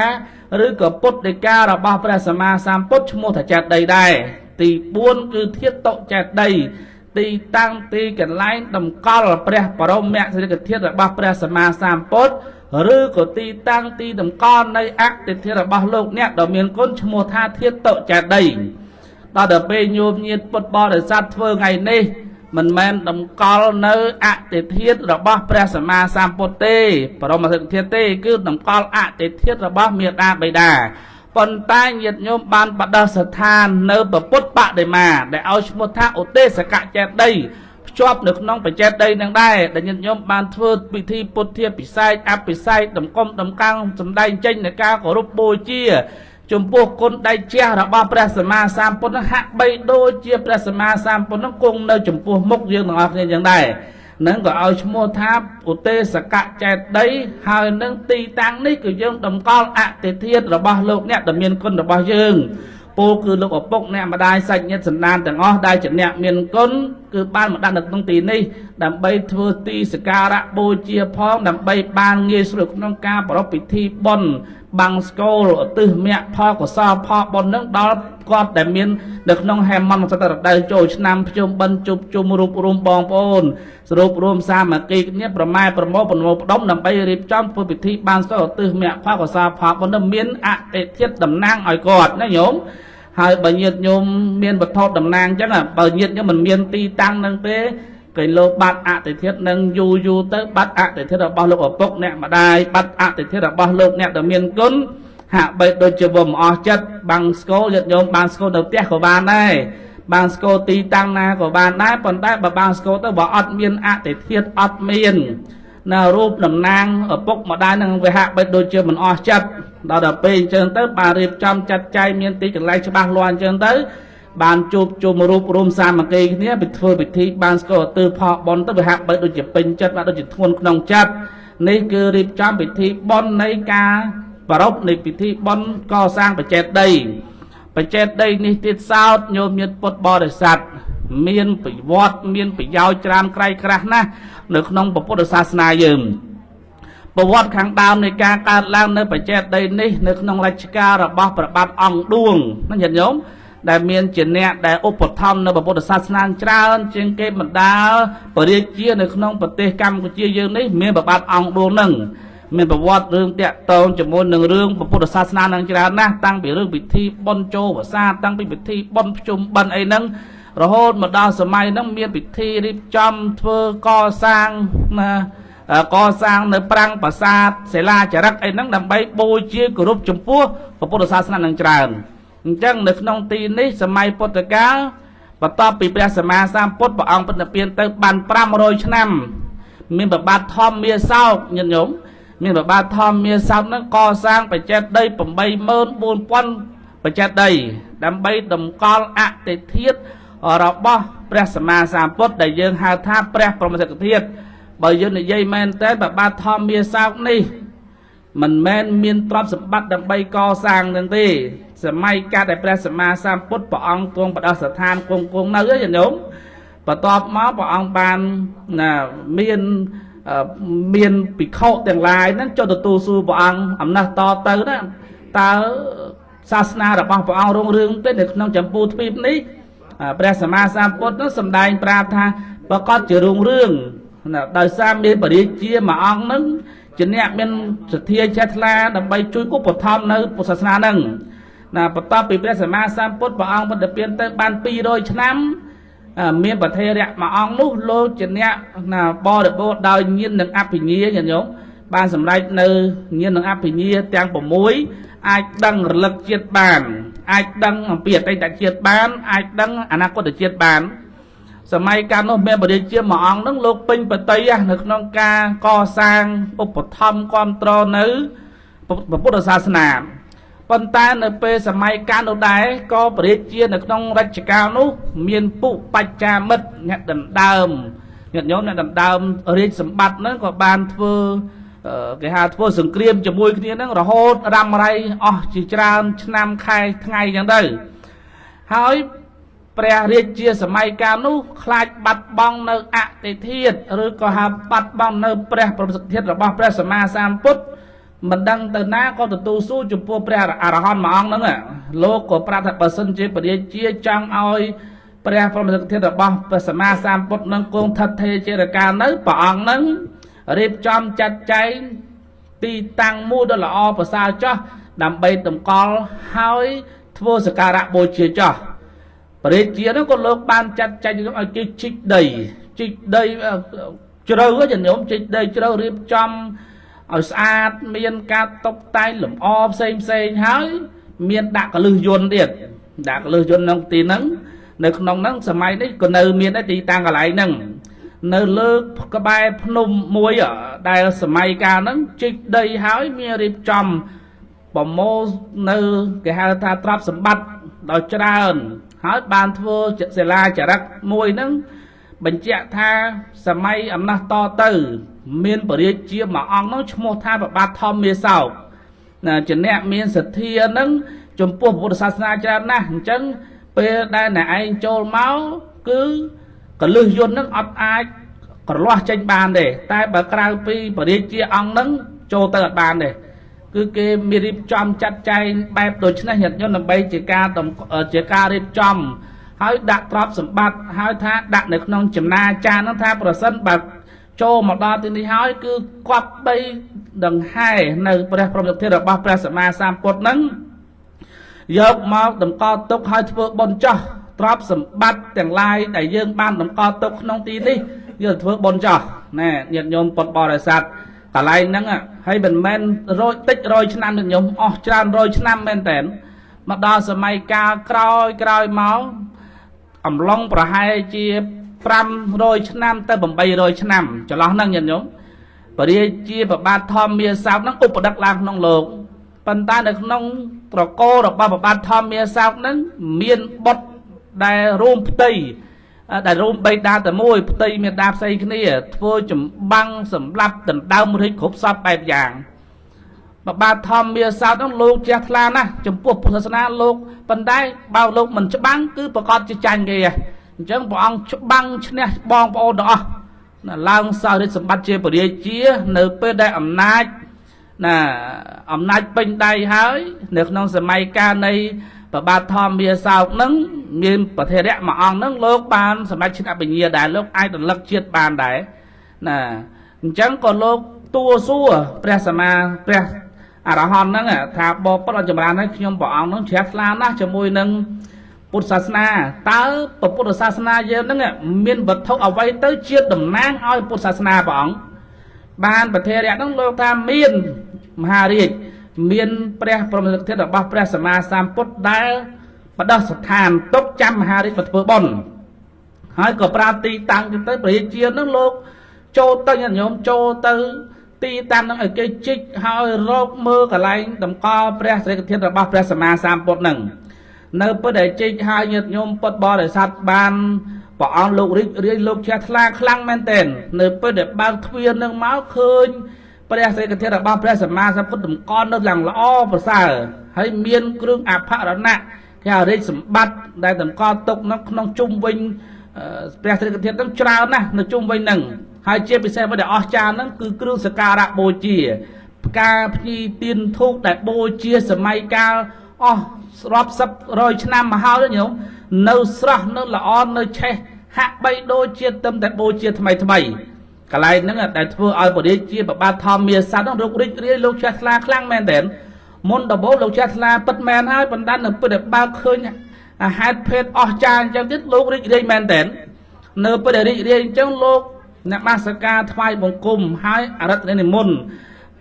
ឬក៏ពុទ្ធដីការបស់ព្រះសម្មាសម្ពុទ្ធឈ្មោះថាចេតិយដែរទី4គឺធាតុចេតិយទីតាំងទីកន្លែងតម្កល់ព្រះបរមសិរិកធាតុរបស់ព្រះសម្មាសម្ពុទ្ធឬក៏ទីតាំងទីតម្កល់នៃអតិធិរបស់លោកអ្នកដ៏មានគុណឈ្មោះថាធាតុចេតិយដល់ពេលញោមញាតពុទ្ធបរិស័ទធ្វើថ្ងៃនេះមិនមែនតម្កល់នៅអតិធិរបស់ព្រះសម្មាសម្ពុទ្ធទេបរមសិរិកធាតុទេគឺតម្កល់អតិធិរបស់មាតាបិតាប៉ុន្តែញាតិញោមបានបដិស្ថាននៅពុទ្ធបដិមាដែលឲ្យឈ្មោះថាឧទេសកចេតិយភ្ជាប់នៅក្នុងបច្ចេតិយនឹងដែរដែលញាតិញោមបានធ្វើពិធីពុទ្ធាពិសេសអភិសេកតម្កុំតម្កាំងសម្ដែងចេញនៃការគោរពបូជាចំពោះគុណដៃជះរបស់ព្រះសម្មាសម្ពុទ្ធនឹងហាក់បីដូចជាព្រះសម្មាសម្ពុទ្ធនឹងគង់នៅចំពោះមុខយើងទាំងអស់គ្នាយ៉ាងដែរនឹងក៏ឲ្យឈ្មោះថាឧទេសកចេតិយហើយនឹងទីតាំងនេះគឺយើងតម្កល់អតិធាតុរបស់លោកអ្នកដែលមានគុណរបស់យើងពោលគឺលោកឪពុកអ្នកម្ដាយសាច់ញាតិសន្តានទាំងអស់ដែលជាអ្នកមានគុណគឺបានមកដាក់នៅក្នុងទីនេះដើម្បីធ្វើទីសក្ការៈបូជាផងដើម្បីបានងាយស្រួលក្នុងការប្រារព្ធពិធីបុណ្យបាំងស្កូលឧទ្ទិសមគ្គផលកុសលផលបុណ្យនឹងដល់គាត់ដែលមាននៅក្នុងហេមន្តសតរដូវចូលឆ្នាំភ្ជុំបិណ្ឌជប់ជុំរូបរួមបងប្អូនសរុបរួមសាមគ្គីគ្នាប្រម៉ែប្រមោប្រមោផ្ដុំដើម្បីរៀបចំធ្វើពិធីបានស្កូលឧទ្ទិសមគ្គផលកុសលផលបុណ្យនឹងមានអតិធាតុតំណាងឲ្យគាត់ណាញោមហើយបើញាតិញោមមានវត្ថុតំណាងអញ្ចឹងបើញាតិញោមមិនមានទីតាំងនឹងទេគេលោកបាត់អតិធាតុនឹងយូរយូរទៅបាត់អតិធាតុរបស់លោកឪពុកអ្នកម្ដាយបាត់អតិធាតុរបស់លោកអ្នកដែលមានគុណហាក់បីដូចជាវមិនអស់ចិត្តបាំងស្គលញាតិញោមបាំងស្គលនៅផ្ទះក៏បានដែរបាំងស្គលទីតាំងណាក៏បានដែរប៉ុន្តែបើបាំងស្គលទៅបើអត់មានអតិធាតុអត់មានណារូបតំណាងឪពុកម្ដាយនឹងវាហាក់បីដូចជាមិនអស់ចិត្តដល់ពេលអញ្ចឹងទៅបានរៀបចំចាត់ចែងមានទីកន្លែងច្បាស់លាស់អញ្ចឹងទៅបានជួបជុំរូបរួមសាមគ្គីគ្នាไปធ្វើពិធីបានស្គាល់ទិផលបុណ្យទៅវាហាក់បីដូចជាពេញចិត្តបាទដូចជាធ្ងន់ក្នុងចិត្តនេះគឺរៀបចំពិធីបុណ្យនៃការប្រារព្ធនៃពិធីបុណ្យកសាងបច្ចេតិយបច្ចេតិយនេះទៀតសោតញោមញាតិពុទ្ធបរិស័ទមានប្រវត្តិមានប្រយោជន៍ច្រើនក្រៃក្រាស់ណាស់នៅក្នុងពុទ្ធសាសនាយើងប្រវត្តិខាងដើមនៃការកើតឡើងនៅបច្ចេតិយនេះនៅក្នុងរជ្ជកាលរបស់ព្រះបាទអង្គឌួងណាញាតិញោមដែលមានជាអ្នកដែលឧបត្ថម្ភនៅពុទ្ធសាសនាច្រើនជាងគេបណ្ដាពរាជានៅក្នុងប្រទេសកម្ពុជាយើងនេះមានព្រះបាទអង្គឌួងនឹងមានប្រវត្តិរឿងតាក់ទងជាមួយនឹងរឿងពុទ្ធសាសនានឹងច្រើនណាស់តាំងពីរឿងពិធីបុណ្យចូលវស្សាតាំងពីពិធីបុណ្យភ្ជុំបិណ្ឌអីហ្នឹងរហូតមកដល់សម័យហ្នឹងមានពិធីរៀបចំធ្វើកសាងណាកសាងនៅប្រាង្គប្រាសាទសិលាចារឹកអីហ្នឹងដើម្បីបូជាគោរពចំពោះពុទ្ធសាសនានឹងច្រើនអញ្ចឹងនៅក្នុងទីនេះសម័យពុទ្ធកាលបន្ទាប់ពីព្រះសម្មាសម្ពុទ្ធព្រះអង្គពុទ្ធនិព្វានទៅបាន500ឆ្នាំ មានប្របាទធម្មាសោកញាតិញោមមានប្របាទធម្មាសោកហ្នឹងកសាងបច្ចេតដី84000បច្ចេតដីដើម្បីតម្កល់អតិធាតុរបស់ព្រះសម្មាសម្ពុទ្ធដែលយើងហៅថាព្រះព្រហ្មសិទ្ធិធាតុបើយើងនិយាយមែនតើប្របាទធម្មាសោកនេះមិនមែនមានទ្រព្យសម្បត្តិដើម្បីកសាងនឹងទេសម័យកាលដែលព្រះសម្មាសម្ពុទ្ធព្រះអង្គទ្រង់បដិស្ថានគង់នៅញាតិញោមបន្ទាប់មកព្រះអង្គបានណាមានភិក្ខុទាំងឡាយហ្នឹងចូលទទួលសួរព្រះអង្គអំណះតទៅណាតើសាសនារបស់ព្រះអង្គរុងរឿងទេនៅក្នុងចម្ពោះទ្វីបនេះព្រះសម្មាសម្ពុទ្ធនោះសម្ដែងប្រាប់ថាប្រកាសជារុងរឿងណាដោយសារមានបរិជាមួយអង្គហ្នឹងជាអ្នកមានសទ្ធាចេះថ្លាដើម្បីជួយឧបត្ថម្ភនៅពុទ្ធសាសនាហ្នឹងណាបន្ទាប់ពីព្រះសម្មាសម្ពុទ្ធព្រះអង្គពុទ្ធពានទៅបាន200ឆ្នាំមានប្រធេរៈមួយអង្គនោះលោកជាអ្នកណាបរិបូរណ៍ដោយញាណនិងអភិញ្ញាញាតិញោមបានសម្រេចនៅញាណនិងអភិញ្ញាទាំង6អាចដឹងរលឹកជាតិបានអាចដឹងអំពីអតីតជាតិបានអាចដឹងអនាគតជាតិបានសម័យកាលនោះមានបរិជាមួយអង្គនឹងលោកពេញបតីនៅក្នុងការកសាងឧបត្ថម្ភគ្រប់គ្រងនៅពុទ្ធសាសនាប៉ុន្តែនៅពេលសម័យកាលនោះដែរក៏បរិជានៅក្នុងរជ្ជកាលនោះមានពុបច្ចាមិត្តអ្នកដណ្ដើមញាតិញោមអ្នកដណ្ដើមរាជសម្បត្តិហ្នឹងក៏បានធ្វើគេហៅធ្វើសង្គ្រាមជាមួយគ្នាហ្នឹងរហូតរ៉ាំរ៉ៃអស់ជាច្រើនឆ្នាំខែថ្ងៃអញ្ចឹងទៅហើយព្រះរាជាសម័យកាលនោះខ្លាចបាត់បង់នៅអតិធាតុឬក៏ហៅបាត់បង់នៅព្រះព្រហ្មសិទ្ធិធាតុរបស់ព្រះសម្មាសម្ពុទ្ធមិនដឹងទៅណាក៏ទទួលសួរចំពោះព្រះអរហន្តមួយអង្គហ្នឹងលោកក៏ប្រាប់ថាបើសិនជាព្រះរាជាចង់ឲ្យព្រះព្រហ្មសិទ្ធិធាតុរបស់ព្រះសម្មាសម្ពុទ្ធនឹងគង់ថិតថេរជារកាលនៅព្រះអង្គហ្នឹងរៀបចំចាត់ចែងទីតាំងមួយដ៏ល្អប្រសើរចោះដើម្បីតម្កល់ហើយធ្វើសក្ការៈបូជាចោះព្រះរាជានោះក៏លោកបានចាត់ចែងឲ្យគេជីកដីជ្រៅជំនុំជីកដីជ្រៅរៀបចំឲ្យស្អាតមានការតុបតែងលម្អផ្សេងផ្សេងហើយមានដាក់កលឹះយន្តទៀតដាក់កលឹះយន្តក្នុងទីហ្នឹងនៅក្នុងហ្នឹងសម័យនេះក៏នៅមានដែរទីតាំងកន្លែងហ្នឹងនៅលើក្បែរភ្នំមួយដែលសម័យកាលហ្នឹងជីកដីហើយមានរៀបចំប្រមូលនៅគេហៅថាទ្រព្យសម្បត្តិដោយច្រើនហើយបានធ្វើសិលាចារឹកមួយហ្នឹងបញ្ជាក់ថាសម័យអំណះតទៅមានបរិជាមួយអង្គហ្នឹងឈ្មោះថាព្រះបាទធម្មាសោកណាជាអ្នកមានសទ្ធាហ្នឹងចំពោះពុទ្ធសាសនាច្រើនណាស់អញ្ចឹងពេលដែលអ្នកឯងចូលមកគឺកលឹះយន្តហ្នឹងអត់អាចក្រលាស់ចេញបានទេតែបើក្រៅពីបរិជាអង្គហ្នឹងចូលទៅអត់បានទេគឺគេមានរៀបចំចាត់ចែងបែបដូចនេះញាតិញោមដើម្បីជាការរៀបចំហើយដាក់ទ្រព្យសម្បត្តិហើយថាដាក់នៅក្នុងចំណាចារហ្នឹងថាប្រសិនបើចូលមកដល់ទីនេះហើយគឺគប្បីដង្ហែនៅព្រះព្រហ្មសិទ្ធិរបស់ព្រះសម្មាសម្ពុទ្ធហ្នឹងយកមកតម្កល់ទុកហើយធ្វើបុណ្យចោះទ្រព្យសម្បត្តិទាំងឡាយដែលយើងបានតម្កល់ទុកក្នុងទីនេះយកធ្វើបុណ្យចោះណែញាតិញោមពុទ្ធបរិស័ទកន្លែងហ្នឹងហើយមិនមែនរយតិចរយឆ្នាំញាតិញោមអស់ច្រើនរយឆ្នាំមែនតើមកដល់សម័យកាលក្រោយមកអំឡុងប្រហែលជា500ឆ្នាំទៅ800ឆ្នាំចន្លោះហ្នឹងញាតិញោមបរិជាប្របាទធម្មាសោកហ្នឹងឧបដឹកឡើងក្នុងលោកប៉ុន្តែនៅក្នុងត្រកូលរបស់ប្របាទធម្មាសោកហ្នឹងមានបុត្រដែលរួមផ្ទៃដែលរួមបិតាតែមួយផ្ទៃមេដាផ្សេងគ្នាធ្វើចម្បាំងសម្លាប់ដណ្ដើមរាជគ្រប់សពបែបយ៉ាងប្របាទធម្មាសោកហ្នឹងលោកចេះថ្លាណាស់ចំពោះពុទ្ធសាសនាលោកប៉ុន្តែបើលោកមិនច្បាំងគឺប្រកាសជាចាញ់គេអញ្ចឹងព្រះអង្គច្បាំងឈ្នះបងប្អូនទាំងអស់ឡើងសោយរាជសម្បត្តិជាព្រះរាជានៅពេលដែលអំណាចណាអំណាចពេញដៃហើយនៅក្នុងសម័យកាលនៃប្របាទធម្មាសោកហ្នឹងមានប្រធេរៈមួយអង្គហ្នឹងលោកបានសម្រេចឈ្នះបញ្ញាដែរលោកអាចរលឹកជាតិបានដែរណាអញ្ចឹងក៏លោកតួសួរព្រះសម្មាព្រះអរហន្តហ្នឹងថាបបិទ្ធចម្រើនហើយខ្ញុំព្រះអង្គហ្នឹងជ្រះថ្លាណាស់ជាមួយនឹងពុទ្ធសាសនាតើពុទ្ធសាសនាយើងហ្នឹងមានវត្ថុអ្វីទៅជាតំណាងឲ្យពុទ្ធសាសនាព្រះអង្គបានប្រធេរៈហ្នឹងលោកថាមានមហារាជមានព្រះព្រហ្មសិទ្ធិរបស់ព្រះសម្មាសម្ពុទ្ធដែលបដិស្ថានទុកចាំមហារាជមកធ្វើបុណ្យហើយក៏ប្រាប់ទីតាំងទៅព្រះរាជាហ្នឹងលោក ចូលទៅញាតិញោមចូលទៅទីតាំងនឹងឲ្យគេជីកហើយរកមើលកន្លែងតម្កល់ព្រះសិរិកធាតុរបស់ព្រះសម្មាសម្ពុទ្ធនឹងនៅពិតដែលជីកហើយញាតិញោមពុទ្ធបរិស័ទបានព្រះអង្គលោករីករាយលោកជ្រះថ្លាខ្លាំងមែនទែននៅពេលដែលបើកទ្វារនឹងមកឃើញព្រះសិរិកធាតុរបស់ព្រះសម្មាសម្ពុទ្ធតម្កល់នៅឡើងល្អប្រសើរហើយមានគ្រឿងអភរណៈគេហៅរាជសម្បត្តិដែលតម្កល់ទុកនៅក្នុងជុំវិញព្រះសិរិកធាតុនឹងច្រើនណាស់នៅជុំវិញនឹងហើយជាពិសេសមួយដែលអស្ចារ្យហ្នឹងគឺគ្រឿងសក្ការៈបូជាផ្កាភ្ញីទៀនធូបដែលបូជាសម័យកាលអស់រាប់សិបរយឆ្នាំមកហើយញោមនៅស្រស់នៅល្អនៅឆេះហាក់បីដូចជាទឹមតែបូជាថ្មីថ្មីកន្លែងហ្នឹងដែលធ្វើឲ្យបរិជាប្របាទធម្មាសត្វហ្នឹងរករីករាយលោកជ្រះថ្លាខ្លាំងមែនទែនមុនដំបូងលោកជ្រះថ្លាពិតមែនហើយប៉ុន្តែនៅពេលដែលបើកឃើញហេតុភេទអស្ចារ្យអញ្ចឹងទៀតលោករីករាយមែនទែននៅពេលដែលរីករាយអញ្ចឹងលោកនមស្ការថ្វាយបង្គំហើយអរិទ្ធនិមន្ត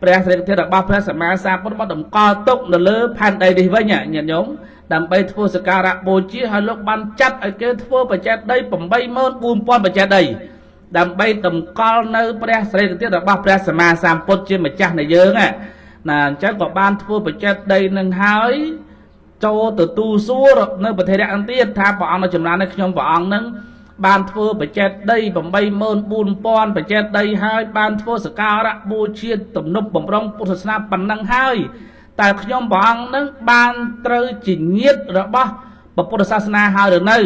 ព្រះសិរិកធាតុរបស់ព្រះសម្មាសម្ពុទ្ធមកតម្កល់ទុកនៅលើផែនដីនេះវិញញាតិញោមដើម្បីធ្វើសក្ការៈបូជាហើយលោកបានចាត់ឲ្យគេធ្វើបច្ចេតី 84000 បច្ចេតីដើម្បីតម្កល់នៅព្រះសិរិកធាតុរបស់ព្រះសម្មាសម្ពុទ្ធជាម្ចាស់នៃយើងណាអញ្ចឹងក៏បានធ្វើបច្ចេតីនឹងហើយចូលទៅទូសួរនៅប្រទេសរៈទៀតថាព្រះអង្គនៅចម្រើននៅខ្ញុំព្រះអង្គនឹងបានធ្វើបច្ចេតី 84000 បច្ចេតីហើយបានធ្វើសក្ការៈបូជាទំនប់បំរុងពុទ្ធសាសនាប៉ុណ្ណឹងហើយតែខ្ញុំព្រះអង្គនឹងបានត្រូវជាញាតិរបស់ពុទ្ធសាសនាហើយឬនៅ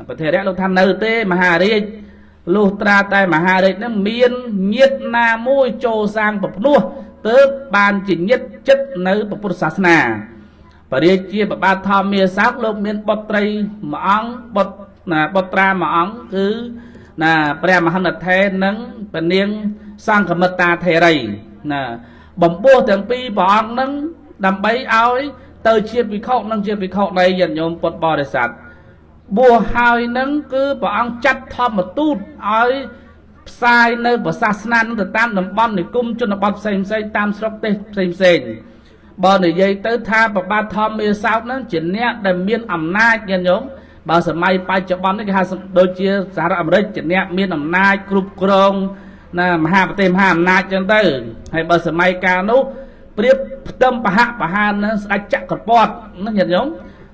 ប្រទេសរៈលោកថានៅទេមហារាជលុះត្រាតែមហារាជនឹងមានញាតិណាមួយចូលសាងប្រភ្នោះទើបបានជាញាតិចិត្តនៅពុទ្ធសាសនាបរិជាប្របាទធម្មាសោកលោកមានបុត្រីមួយអង្គបុត្រណាបុត្រាមួយអង្គគឺណាព្រះមហន្តថេរនិងព្រះនាងសង្ឃមិត្តាថេរីណាបំពោះទាំងពីរព្រះអង្គនឹងដើម្បីឲ្យទៅជាភិក្ខុនិងជាភិក្ខុនៃញាតិញោមពុទ្ធបរិស័ទបួសហើយនឹងគឺព្រះអង្គចាត់ធម្មទូតឲ្យផ្សាយនៅសាសនានឹងទៅតាមតំបន់និគមជនបទផ្សេងផ្សេងតាមស្រុកទេសផ្សេងផ្សេងបើនិយាយទៅថាប្របាទធម្មាសោកនឹងជាអ្នកដែលមានអំណាចញាតិញោមបើសម័យបច្ចុប្បន្ននេះគេហៅដូចជាសហរដ្ឋអាមេរិកជាអ្នកមានអំណាចគ្រប់គ្រងណាមហាប្រទេសមហាអំណាចចឹងទៅហើយបើសម័យកាលនោះប្រៀបផ្ទឹមប្រហាក់ប្រហារនឹងស្ដេចចក្រពត្តិណាញាតិញោម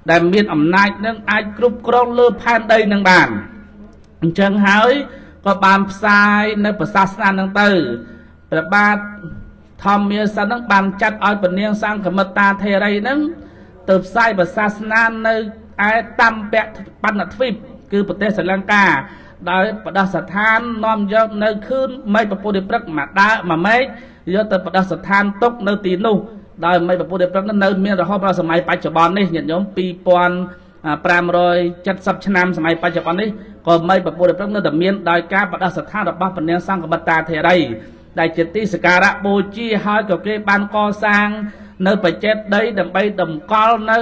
ដែលមានអំណាចនឹងអាចគ្រប់គ្រងលើផែនដីនឹងបានអញ្ចឹងហើយក៏បានផ្សាយនៅសាសនានឹងទៅព្រះបាទធម្មាសនឹងបានចាត់ឲ្យព្រះនាងសង្ឃមិត្តាថេរីនឹងទៅផ្សាយសាសនានៅឯតំពៈបណ្ឌទ្វីបគឺប្រទេសស្រីលង្កាដោយបដិស្ថាននាំយកនៅខឿនមេឃពពុទ្ធព្រឹកមកដើមកមេឃយកទៅបដិស្ថានទុកនៅទីនោះដោយមេឃពពុទ្ធព្រឹកនៅមានរហូតដល់សម័យបច្ចុប្បន្ននេះញាតិញោម 2570 ឆ្នាំសម័យបច្ចុប្បន្ននេះក៏មេឃពពុទ្ធព្រឹកនៅតែមានដោយការបដិស្ថានរបស់ព្រះនាងសង្ឃមិត្តាថេរីដែលជាទីសក្ការៈបូជាហើយក៏គេបានកសាងនៅបច្ចេតីដើម្បីតម្កល់នៅ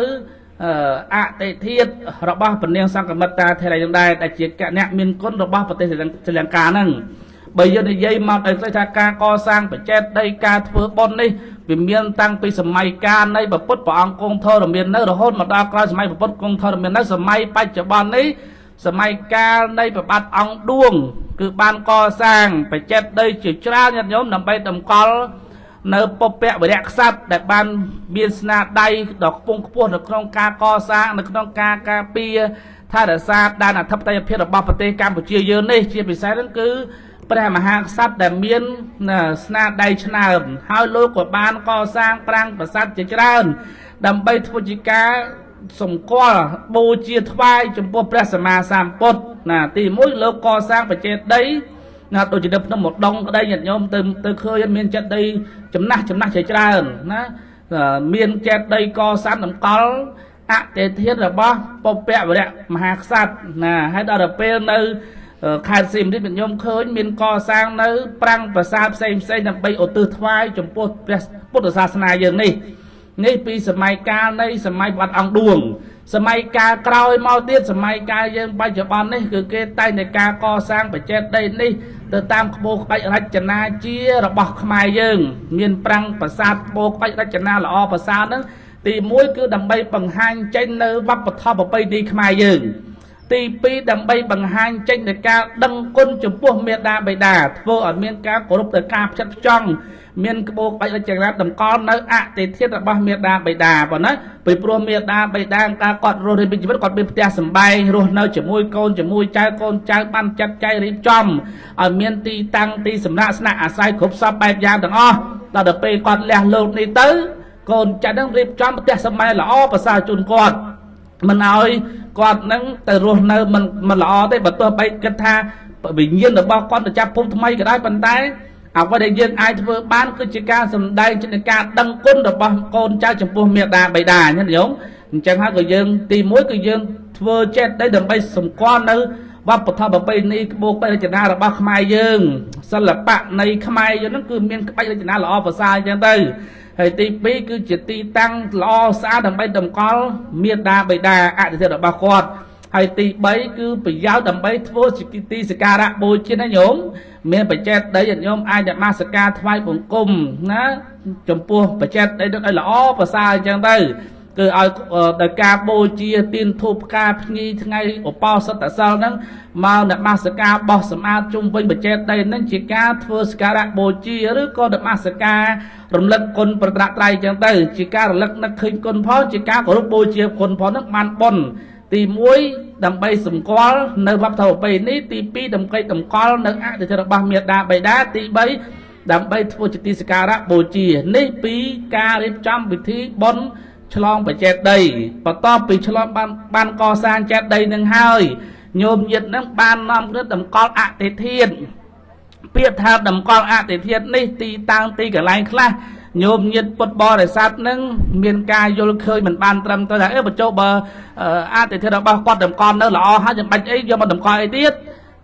អតិធាតុរបស់ព្រះនាងសង្ឃមិត្តាថេរីនឹងដែរដែលជាអ្នកមានគុណរបស់ប្រទេសស្រីលង្កាហ្នឹងបើយើងនិយាយមកឲ្យឃើញថាការកសាងបច្ចេតីការធ្វើបុណ្យនេះវាមានតាំងពីសម័យកាលនៃព្រះពុទ្ធព្រះអង្គគង់ធរមាននៅរហូតមកដល់ក្រោយសម័យព្រះពុទ្ធគង់ធរមាននៅសម័យបច្ចុប្បន្ននេះសម័យកាលនៃព្រះបាទអង្គឌួងគឺបានកសាងបច្ចេតីជាច្រើនញាតិញោមដើម្បីតម្កល់នៅពពកវិរៈក្សត្រដែលបានមានស្នាដៃដ៏ខ្ពង់ខ្ពស់នៅក្នុងការកសាងនៅក្នុងការការពារថែរក្សាដែនអធិបតេយ្យភាពរបស់ប្រទេសកម្ពុជាយើងនេះជាពិសេសហ្នឹងគឺព្រះមហាក្សត្រដែលមានស្នាដៃឆ្នើមហើយលោកក៏បានកសាងប្រាង្គប្រាសាទជាច្រើនដើម្បីធ្វើជាការសម្គាល់បូជាថ្វាយចំពោះព្រះសម្មាសម្ពុទ្ធណាទី1លោកកសាងបច្ចេតីណាដូចជានៅភ្នំឧដុង្គក្តីញាតិញោមទៅឃើញមានចេតិយចំណាស់ជាច្រើនណាមានចេតិយកសាងតម្កល់អតិធាតុរបស់ពពកវរៈមហាក្សត្រណាហើយដល់ទៅពេលនៅខេត្តសៀមរាបញាតិញោមឃើញមានកសាងនៅប្រាង្គប្រាសាទផ្សេងផ្សេងដើម្បីឧទ្ទិសថ្វាយចំពោះព្រះពុទ្ធសាសនាយើងនេះពីសម័យកាលនៃសម័យវត្តអង្គឌួងសម័យកាលក្រោយមកទៀតសម័យកាលយើងបច្ចុប្បន្ននេះគឺគេតែងតែការកសាងបច្ចេតីនេះទៅតាមក្បូរក្បាច់រចនាជារបស់ខ្មែរយើងមានប្រាង្គប្រាសាទក្បូរក្បាច់រចនាល្អប្រសើរហ្នឹងទី1គឺដើម្បីបង្ហាញចេញនៅវប្បធម៌ប្រពៃណីខ្មែរយើង ទី2ដើម្បីបង្ហាញចេញនៃការដឹងគុណចំពោះមេដាបេដាធ្វើឲ្យមានការគោរពទៅការផ្ចិតផ្ចង់មានក្បូរក្បាច់រចនាតម្កល់នៅអតិធាតុរបស់មេដាបេដាប៉ុណ្ណាពីព្រោះមេដាបេដាការគាត់រស់រានជីវិតគាត់មានផ្ទះសម្បែងរស់នៅជាមួយកូនជាមួយចៅកូនចៅបានចាត់ចែងរៀបចំឲ្យមានទីតាំងទីសម្រាប់ស្នាក់អាស្រ័យគ្រប់សពបែបយ៉ាងទាំងអស់ដល់ទៅពេលគាត់លះលោកនេះទៅកូនចៅនឹងរៀបចំផ្ទះសម្បែងល្អប្រសើរជូនគាត់មិនឲ្យគាត់នឹងទៅរស់នៅមិនល្អទេបើទោះបីគិតថាវិញ្ញាណរបស់គាត់ទៅចាប់ភពថ្មីក៏ដោយប៉ុន្តែអ្វីដែលយើងអាចធ្វើបានគឺជាការសម្ដែងជាការដឹងគុណរបស់កូនចៅចំពោះមេដាបិតាញាតិញោមអញ្ចឹងហើយក៏យើងទី1គឺយើងធ្វើចេតដីដើម្បីសម្គាល់នៅវប្បធម៌ប្រពៃណីក្បូរក្បាច់រចនារបស់ខ្មែរយើងសិល្បៈនៃខ្មែរយើងហ្នឹងគឺមានក្បាច់រចនាល្អប្រសើរអញ្ចឹងទៅហើយទី2គឺជាទីតាំងល្អស្អាតដើម្បីតម្កល់មេដាបិតាអតិថិរបស់គាត់ហើយទី3គឺប្រយោជន៍ដើម្បីធ្វើជាទីសក្ការៈបូជាណាញោមមានបច្ចេកដីញោមអាចនមស្ការថ្វាយបង្គំណាចំពោះបច្ចេកដីនឹងឲ្យល្អប្រសើរអញ្ចឹងទៅគឺឲ្យដោយការបូជាទានធូបផ្កាភ្ញីថ្ងៃឧបោសថសិលហ្នឹងមកនមស្ការបោះសម្អាតជុំវិញបច្ចេកដីហ្នឹងជាការធ្វើសក្ការៈបូជាឬក៏នមស្ការរំលឹកគុណប្រត្រៃអញ្ចឹងទៅជាការរលឹកនឹកឃើញគុណផងជាការគោរពបូជាគុណផងហ្នឹងបានបុណ្យទី1ដើម្បីសម្គាល់នៅវប្បធម៌ប្រពៃណីទី2ដើម្បីតម្កល់នៅអតិថិរបស់មេដាបិតាទី3ដើម្បីធ្វើជាទីសក្ការៈបូជានេះពីការរៀបចំពិធីបុណ្យឆ្លងបច្ចេកដីបន្ទាប់ពីឆ្លងបានកសាងចេតិយនឹងហើយញោមញាតិនឹងបាននាំគ្នាតម្កល់អតិធាតុពាក្យថាតម្កល់អតិធាតុនេះទីតាំងទីកន្លែងខ្លះញោមញាតិពុទ្ធបរិស័ទនឹងមានការយល់ឃើញមិនបានត្រឹមត្រូវថាអីបញ្ចុះបើអតិធាតុរបស់គាត់តម្កល់នៅល្អហើយចាំបាច់អីយកមកតម្កល់អីទៀត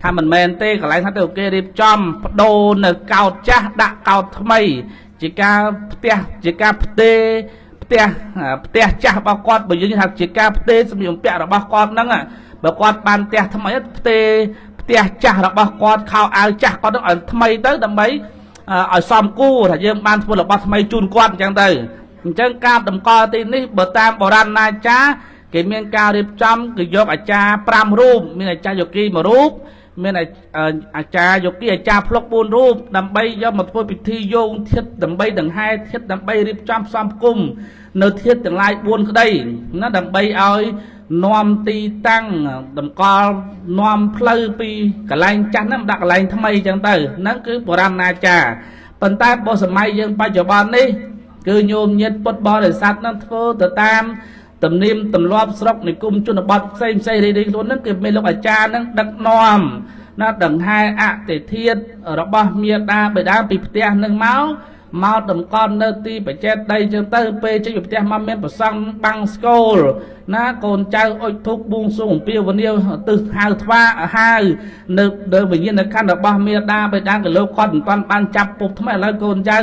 ថាមិនមែនទេកន្លែងថាទៅគេរៀបចំបដូរនៅកោតចាស់ដាក់កោតថ្មីជាការផ្ទះជាការផ្ទេផ្ទះចាស់របស់គាត់បើយើងថាជាការផ្ទេសម្លៀកបំពាក់របស់គាត់ហ្នឹងបើគាត់បានផ្ទះថ្មីផ្ទេផ្ទះចាស់របស់គាត់ខោអាវចាស់គាត់ហ្នឹងឲ្យថ្មីទៅដើម្បីឲ្យសមគួរថាយើងបានធ្វើរបស់ថ្មីជូនគាត់អញ្ចឹងទៅអញ្ចឹងការតម្កល់ទីនេះបើតាមបុរាណអាចារ្យគេមានការរៀបចំគឺយកអាចារ្យ5រូបមានអាចារ្យយោគី1រូបមានអាចារ្យយោគីអាចារ្យផ្លុក4រូបដើម្បីយកមកធ្វើពិធីយោងធាតុដើម្បីដង្ហែធាតុដើម្បីរៀបចំផ្សំផ្គុំនៅធាតុទាំងឡាយ4ក្តីណាដើម្បីឲ្យនាំទីតាំងតម្កល់នាំផ្លូវពីកន្លែងចាស់ហ្នឹងដាក់កន្លែងថ្មីអញ្ចឹងទៅហ្នឹងគឺបុរាណអាចារ្យប៉ុន្តែបើសម័យយើងបច្ចុប្បន្ននេះគឺញោមញាតិពុទ្ធបរិស័ទហ្នឹងធ្វើទៅតាមទំនៀមទម្លាប់ស្រុកនិគមជនបទផ្សេងផ្សេងរៀងៗខ្លួនហ្នឹងគឺមានលោកអាចារ្យហ្នឹងដឹកនាំណាដង្ហែអតិធាតុរបស់មេដាបិតាពីផ្ទះហ្នឹងមកតម្កល់នៅទីបច្ចេកដីចឹងទៅពេលចេញពីផ្ទះមកមានប្រសង់បាំងស្គលណាកូនចៅអុជធូបបួងសួងអំពាវនាវទិសហៅថ្វាហៅនៅដើមវិញ្ញាណក្ខន្ធរបស់មេដាបិតាក៏លោកគាត់មិនទាន់បានចាប់ពុកថ្មីឥឡូវកូនចៅ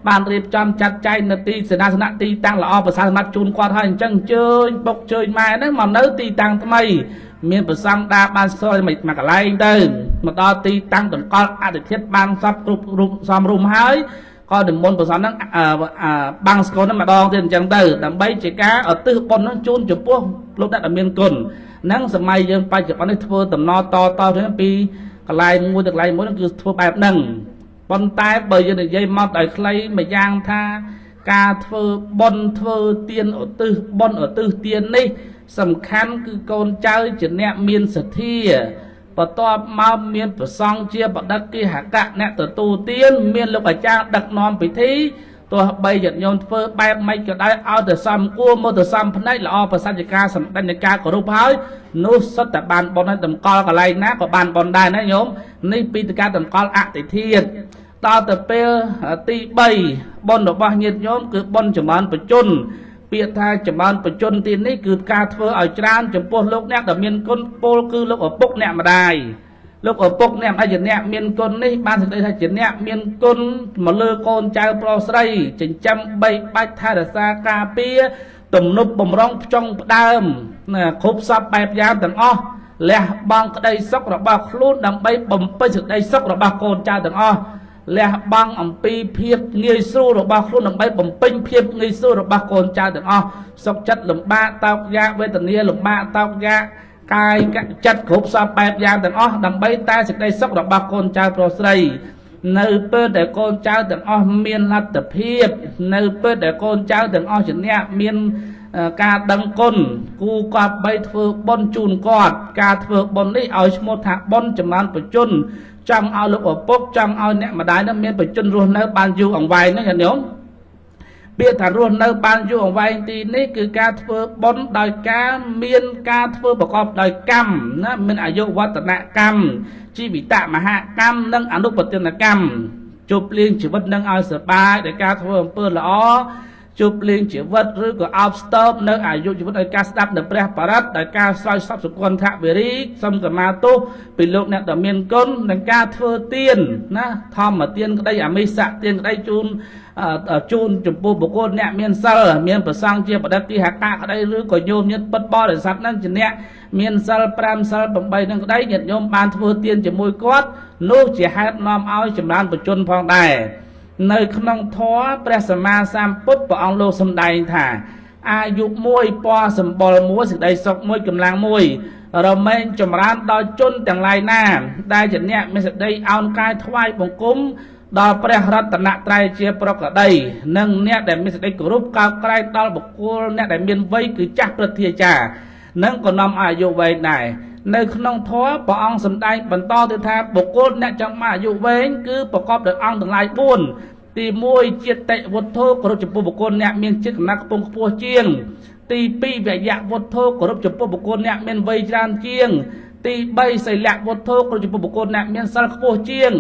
បានរៀបចំចាត់ចែងនៅទីសេនាសនៈទីតាំងល្អប្រសើរសម្រាប់ជូនគាត់ហើយអញ្ចឹងអញ្ជើញពុកជើញម៉ែហ្នឹងមកនៅទីតាំងថ្មីមានប្រសង់ដាបានស្គាល់មួយកន្លែងទៅមកដល់ទីតាំងតម្កល់អតិធាតុបានសពគ្រប់រូបសមរុំហើយក៏និមន្តប្រសង់ហ្នឹងបាំងស្គលហ្នឹងម្ដងទៀតអញ្ចឹងទៅដើម្បីជាការឧទ្ទិសបុណ្យហ្នឹងជូនចំពោះលោកអ្នកដែលមានគុណហ្នឹងសម័យយើងបច្ចុប្បន្ននេះធ្វើតំណតតទៅពីកន្លែងមួយទៅកន្លែងមួយហ្នឹងគឺធ្វើបែបហ្នឹងប៉ុន្តែបើយើងនិយាយមកដោយខ្លីមួយយ៉ាងថាការធ្វើបុណ្យធ្វើទានឧទ្ទិសបុណ្យឧទ្ទិសទាននេះសំខាន់គឺកូនចៅជាអ្នកមានសទ្ធាបន្ទាប់មកមានប្រសង់ជាបដិកិហកៈអ្នកទទួលទានមានលោកអាចារ្យដឹកនាំពិធីទោះបីញាតិញោមធ្វើបែបម៉េចក៏ដោយឲ្យតែសមគួរមកទៅសមផ្នែកល្អប្រសិទ្ធការសម្ដែងនៃការគោរពហើយនោះសុទ្ធតែបានបុណ្យហើយតម្កល់កន្លែងណាក៏បានបុណ្យដែរណាញោមនេះពីការតម្កល់អតិធាតុដល់ទៅពេលទី3បុណ្យរបស់ញាតិញោមគឺបុណ្យចម្រើនបជនពាក្យថាចម្រើនបជនទីនេះគឺការធ្វើឲ្យច្រើនចំពោះលោកអ្នកដែលមានគុណពលគឺលោកឪពុកអ្នកម្ដាយលោកឪពុកអ្នកម្ដាយជាអ្នកមានគុណនេះបានសេចក្តីថាជាអ្នកមានគុណមកលើកូនចៅប្រុសស្រីចិញ្ចឹមបីបាច់ថែរក្សាការពារទំនប់បំរុងផ្ចង់ផ្ដើមណាគ្រប់សពបែបយ៉ាងទាំងអស់លះបង់ក្តីសុខរបស់ខ្លួនដើម្បីបំពេញសេចក្តីសុខរបស់កូនចៅទាំងអស់លះបង់អំពីភាពងាយស្រួលរបស់ខ្លួនដើម្បីបំពេញភាពងាយស្រួលរបស់កូនចៅទាំងអស់សុខចិត្តលំបាកតោកយ៉ាកវេទនាលំបាកតោកយ៉ាក កាយចិត្តគ្រប់សពបែបយ៉ាងទាំងអស់ដើម្បីតែសេចក្តីសុខរបស់កូនចៅប្រុសស្រីនៅពេលដែលកូនចៅទាំងអស់មានលទ្ធភាពនៅពេលដែលកូនចៅទាំងអស់ជាអ្នកមានការដឹងគុណគូគាត់បីធ្វើបុណ្យជូនគាត់ការធ្វើបុណ្យនេះឲ្យឈ្មោះថាបុណ្យចម្រើនបជនចង់ឲ្យលោកឪពុកចង់ឲ្យអ្នកម្ដាយនឹងមានបជនរស់នៅបានយូរអង្វែងហ្នឹងញាតិញោមពាក្យថារស់នៅបានយូរអង្វែងទីនេះគឺការធ្វើបុណ្យដោយការមានការធ្វើប្រកបដោយកម្មណាមានអាយុវឌ្ឍនកម្មជីវិតមហកម្មនិងអនុបទានកម្មជប់លៀងជីវិតនឹងឲ្យសប្បាយដោយការធ្វើអំពើល្អជប់លៀងជីវិតឬក៏អោបស្ទប់នៅអាយុជីវិតដោយការស្ដាប់នៅព្រះបរិត្តដោយការស្រោចសពសុគន្ធវិរីសូមសមាទោសពីលោកអ្នកដ៏មានគុណនិងការធ្វើទានណាធម្មទានក្តីអមិសទានក្តីជូនជូនចំពោះបុគ្គលអ្នកមានសិលមានប្រសង់ជាបដិគិហកៈក្តីឬក៏ញោមញាតិពិតបរិស័ទនឹងជាអ្នកមានសិល5សិល8នឹងក្តីញាតិញោមបានធ្វើទានជាមួយគាត់នោះជាហេតុនាំឲ្យចម្រើនបជនផងដែរនៅក្នុងធម៌ព្រះសម្មាសម្ពុទ្ធព្រះអង្គលោកសម្ដែងថាអាយុមួយពណ៌សម្បុរមួយសេចក្តីសុខមួយកម្លាំងមួយរមែងចម្រើនដល់ជនទាំងឡាយណាដែលជាអ្នកមានសេចក្តីអោនកាយថ្វាយបង្គំដល់ព្រះរតនត្រ័យជាប្រកដីនិងអ្នកដែលមានសេចក្តីគោរពកោតក្រែងដល់បុគ្គលអ្នកដែលមានវ័យគឺចាស់ព្រឹទ្ធាចារ្យនិងក៏នាំឲ្យអាយុវែងដែរនៅក្នុងធម៌ព្រះអង្គសម្ដែងបន្តទៅថាបុគ្គលអ្នកចង់មកអាយុវែងគឺប្រកបដោយអង្គទាំងឡាយ4ទី1ជាតិវុទ្ធោគោរពចំពោះបុគ្គលអ្នកមានជាតិកំណត់ខ្ពង់ខ្ពស់ជាងទី2វយៈវុទ្ធោគោរពចំពោះបុគ្គលអ្នកមានវ័យច្រើនជាងទី3សីលវុទ្ធោគោរពចំពោះបុគ្គលអ្នកមានសិលខ្ពស់ជាង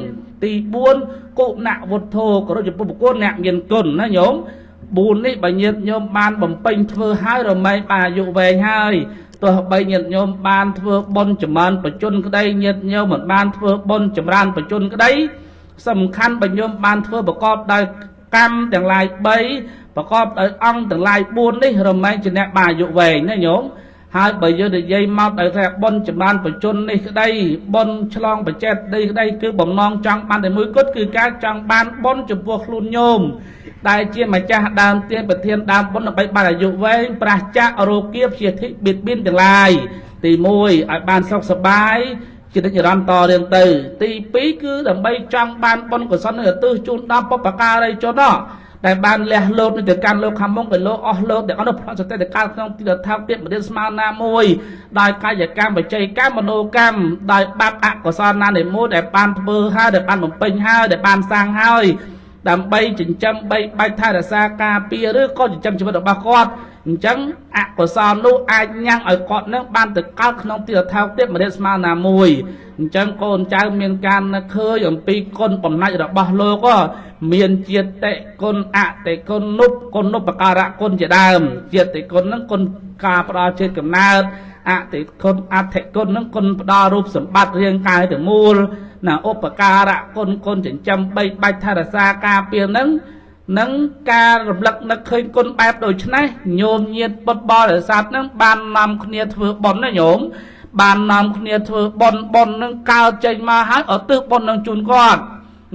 ទី4គុណវុទ្ធោគោរពចំពោះបុគ្គលអ្នកមានគុណណាញោម4នេះបើញាតិញោមបានបំពេញធ្វើហើយរមែងបានអាយុវែងហើយទោះបីញាតិញោមបានធ្វើបុណ្យចម្រើនបជនក្តីញាតិញោមមិនបានធ្វើបុណ្យចម្រើនបជនក្តីសំខាន់បើញោមបានធ្វើប្រកបដោយកម្មទាំងឡាយ3ប្រកបដោយអង្គទាំងឡាយ4នេះរមែងជាអ្នកបានអាយុវែងណាញោមហើយបើយើងនិយាយមកដោយថាបុណ្យចម្រើនបជននេះក្តីបុណ្យឆ្លងបច្ចេតនេះក្តីគឺបំណងចង់បានតែមួយគត់គឺការចង់បានបុណ្យចំពោះខ្លួនញោមដែលជាម្ចាស់ដើមទានប្រធានដើមបុណ្យដើម្បីបានអាយុវែងប្រះចាករោគាព្យាធិបៀតបៀនទាំងឡាយទី1ឲ្យបានសុខសប្បាយជានិច្ចនិរន្តរ៍រៀងទៅទី2គឺដើម្បីចង់បានបុណ្យកុសលនឹងឧទ្ទិសជូនដល់បុព្វការីជនដែលបានលះលោតនៅទៅកាន់លោកខាងមុខទៅលោកអស់លោកទាំងអស់នោះផលសតិតកាលក្នុងទីរដ្ឋាភិបាលមរៀនស្មើណាមួយដោយកាយកម្មវិច័យកម្មមโนកម្មដោយបាបអកុសលណានៃមួយដែលបានធ្វើហើយដែលបានបំពេញហើយដែលបានសាងហើយដើម្បីចិញ្ចឹមបីបាច់ថែរក្សាការពារឬក៏ចិញ្ចឹមជីវិតរបស់គាត់អញ្ចឹងអកុសលនោះអាចញ៉ាំងឲ្យគាត់នឹងបានទៅកើតក្នុងទីរដ្ឋាភិបាលមរៀនស្មើណាមួយអញ្ចឹងកូនចៅមានការនឹកឃើញអំពីគុណបំណាច់របស់លោកមានជាតិគុណអតិគុណនុបគុណនុបការៈគុណជាដើមជាតិគុណនឹងគុណការផ្ដល់ជាតិកំណើតអតិគុណអធិគុណនឹងគុណផ្ដល់រូបសម្បត្តិរាងកាយទាំងមូលណាឧបការៈគុណគុណចិញ្ចឹមបីបាច់ថែរក្សាការពារនឹងនឹងការរំលឹកនឹកឃើញគុណបែបដូចនេះញោមញាតពុទ្ធបរិស័ទនឹងបាននាំគ្នាធ្វើបុណ្យណាញោមបាននាំគ្នាធ្វើបុណ្យបុណ្យនឹងកើតចេញមកហើយឧទ្ទិសបុណ្យនឹងជូនគាត់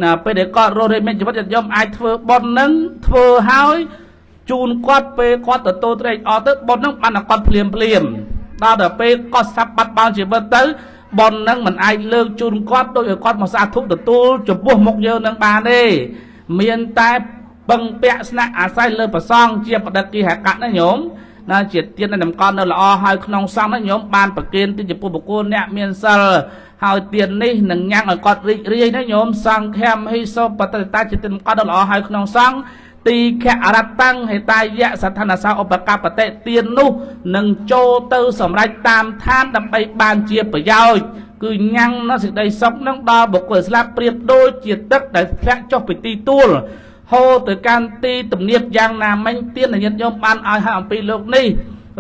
ណាពេលដែលគាត់រស់រានមានជីវិតញាតិញោមអាចធ្វើបុណ្យនឹងធ្វើហើយជូនគាត់ពេលគាត់ទទួលត្រេកអរទៅបុណ្យនឹងបានតែគាត់ភ្លាមភ្លាមដល់តែពេលគាត់ស្លាប់បាត់បង់ជីវិតទៅបុណ្យនឹងមិនអាចលើកជូនគាត់ដូចឲ្យគាត់មកសាធុទទួលចំពោះមុខយើងនឹងបានទេមានតែពឹងពាក់ស្នាក់អាស្រ័យលើប្រសងជាបដិគិហកៈណាញោមណាជាទានដែលតម្កល់នៅល្អហើយក្នុងសង្ឃណាញោមបានប្រគេនទីចំពោះបុគ្គលអ្នកមានសិលហើយទាននេះនឹងញ៉ាំងឲ្យគាត់រីករាយណាញោមសង្ឃមហិសោបតិតាជាទានតម្កល់នៅល្អហើយក្នុងសង្ឃទីខរតੰហេតាយៈសដ្ឋានសោឧបកបតិទាននោះនឹងចូលទៅសម្រេចតាមឋានដើម្បីបានជាប្រយោជន៍គឺញ៉ាំងនៅសេចក្តីសុខនឹងដល់បុគ្គលស្លាប់ប្រៀបដូចជាទឹកដែលធ្លាក់ចុះពីទីទួលហូរទៅកាន់ទីទំនាបយ៉ាងណាមិញទានញាតិញោមបានឲ្យហើយអំពីលោកនេះ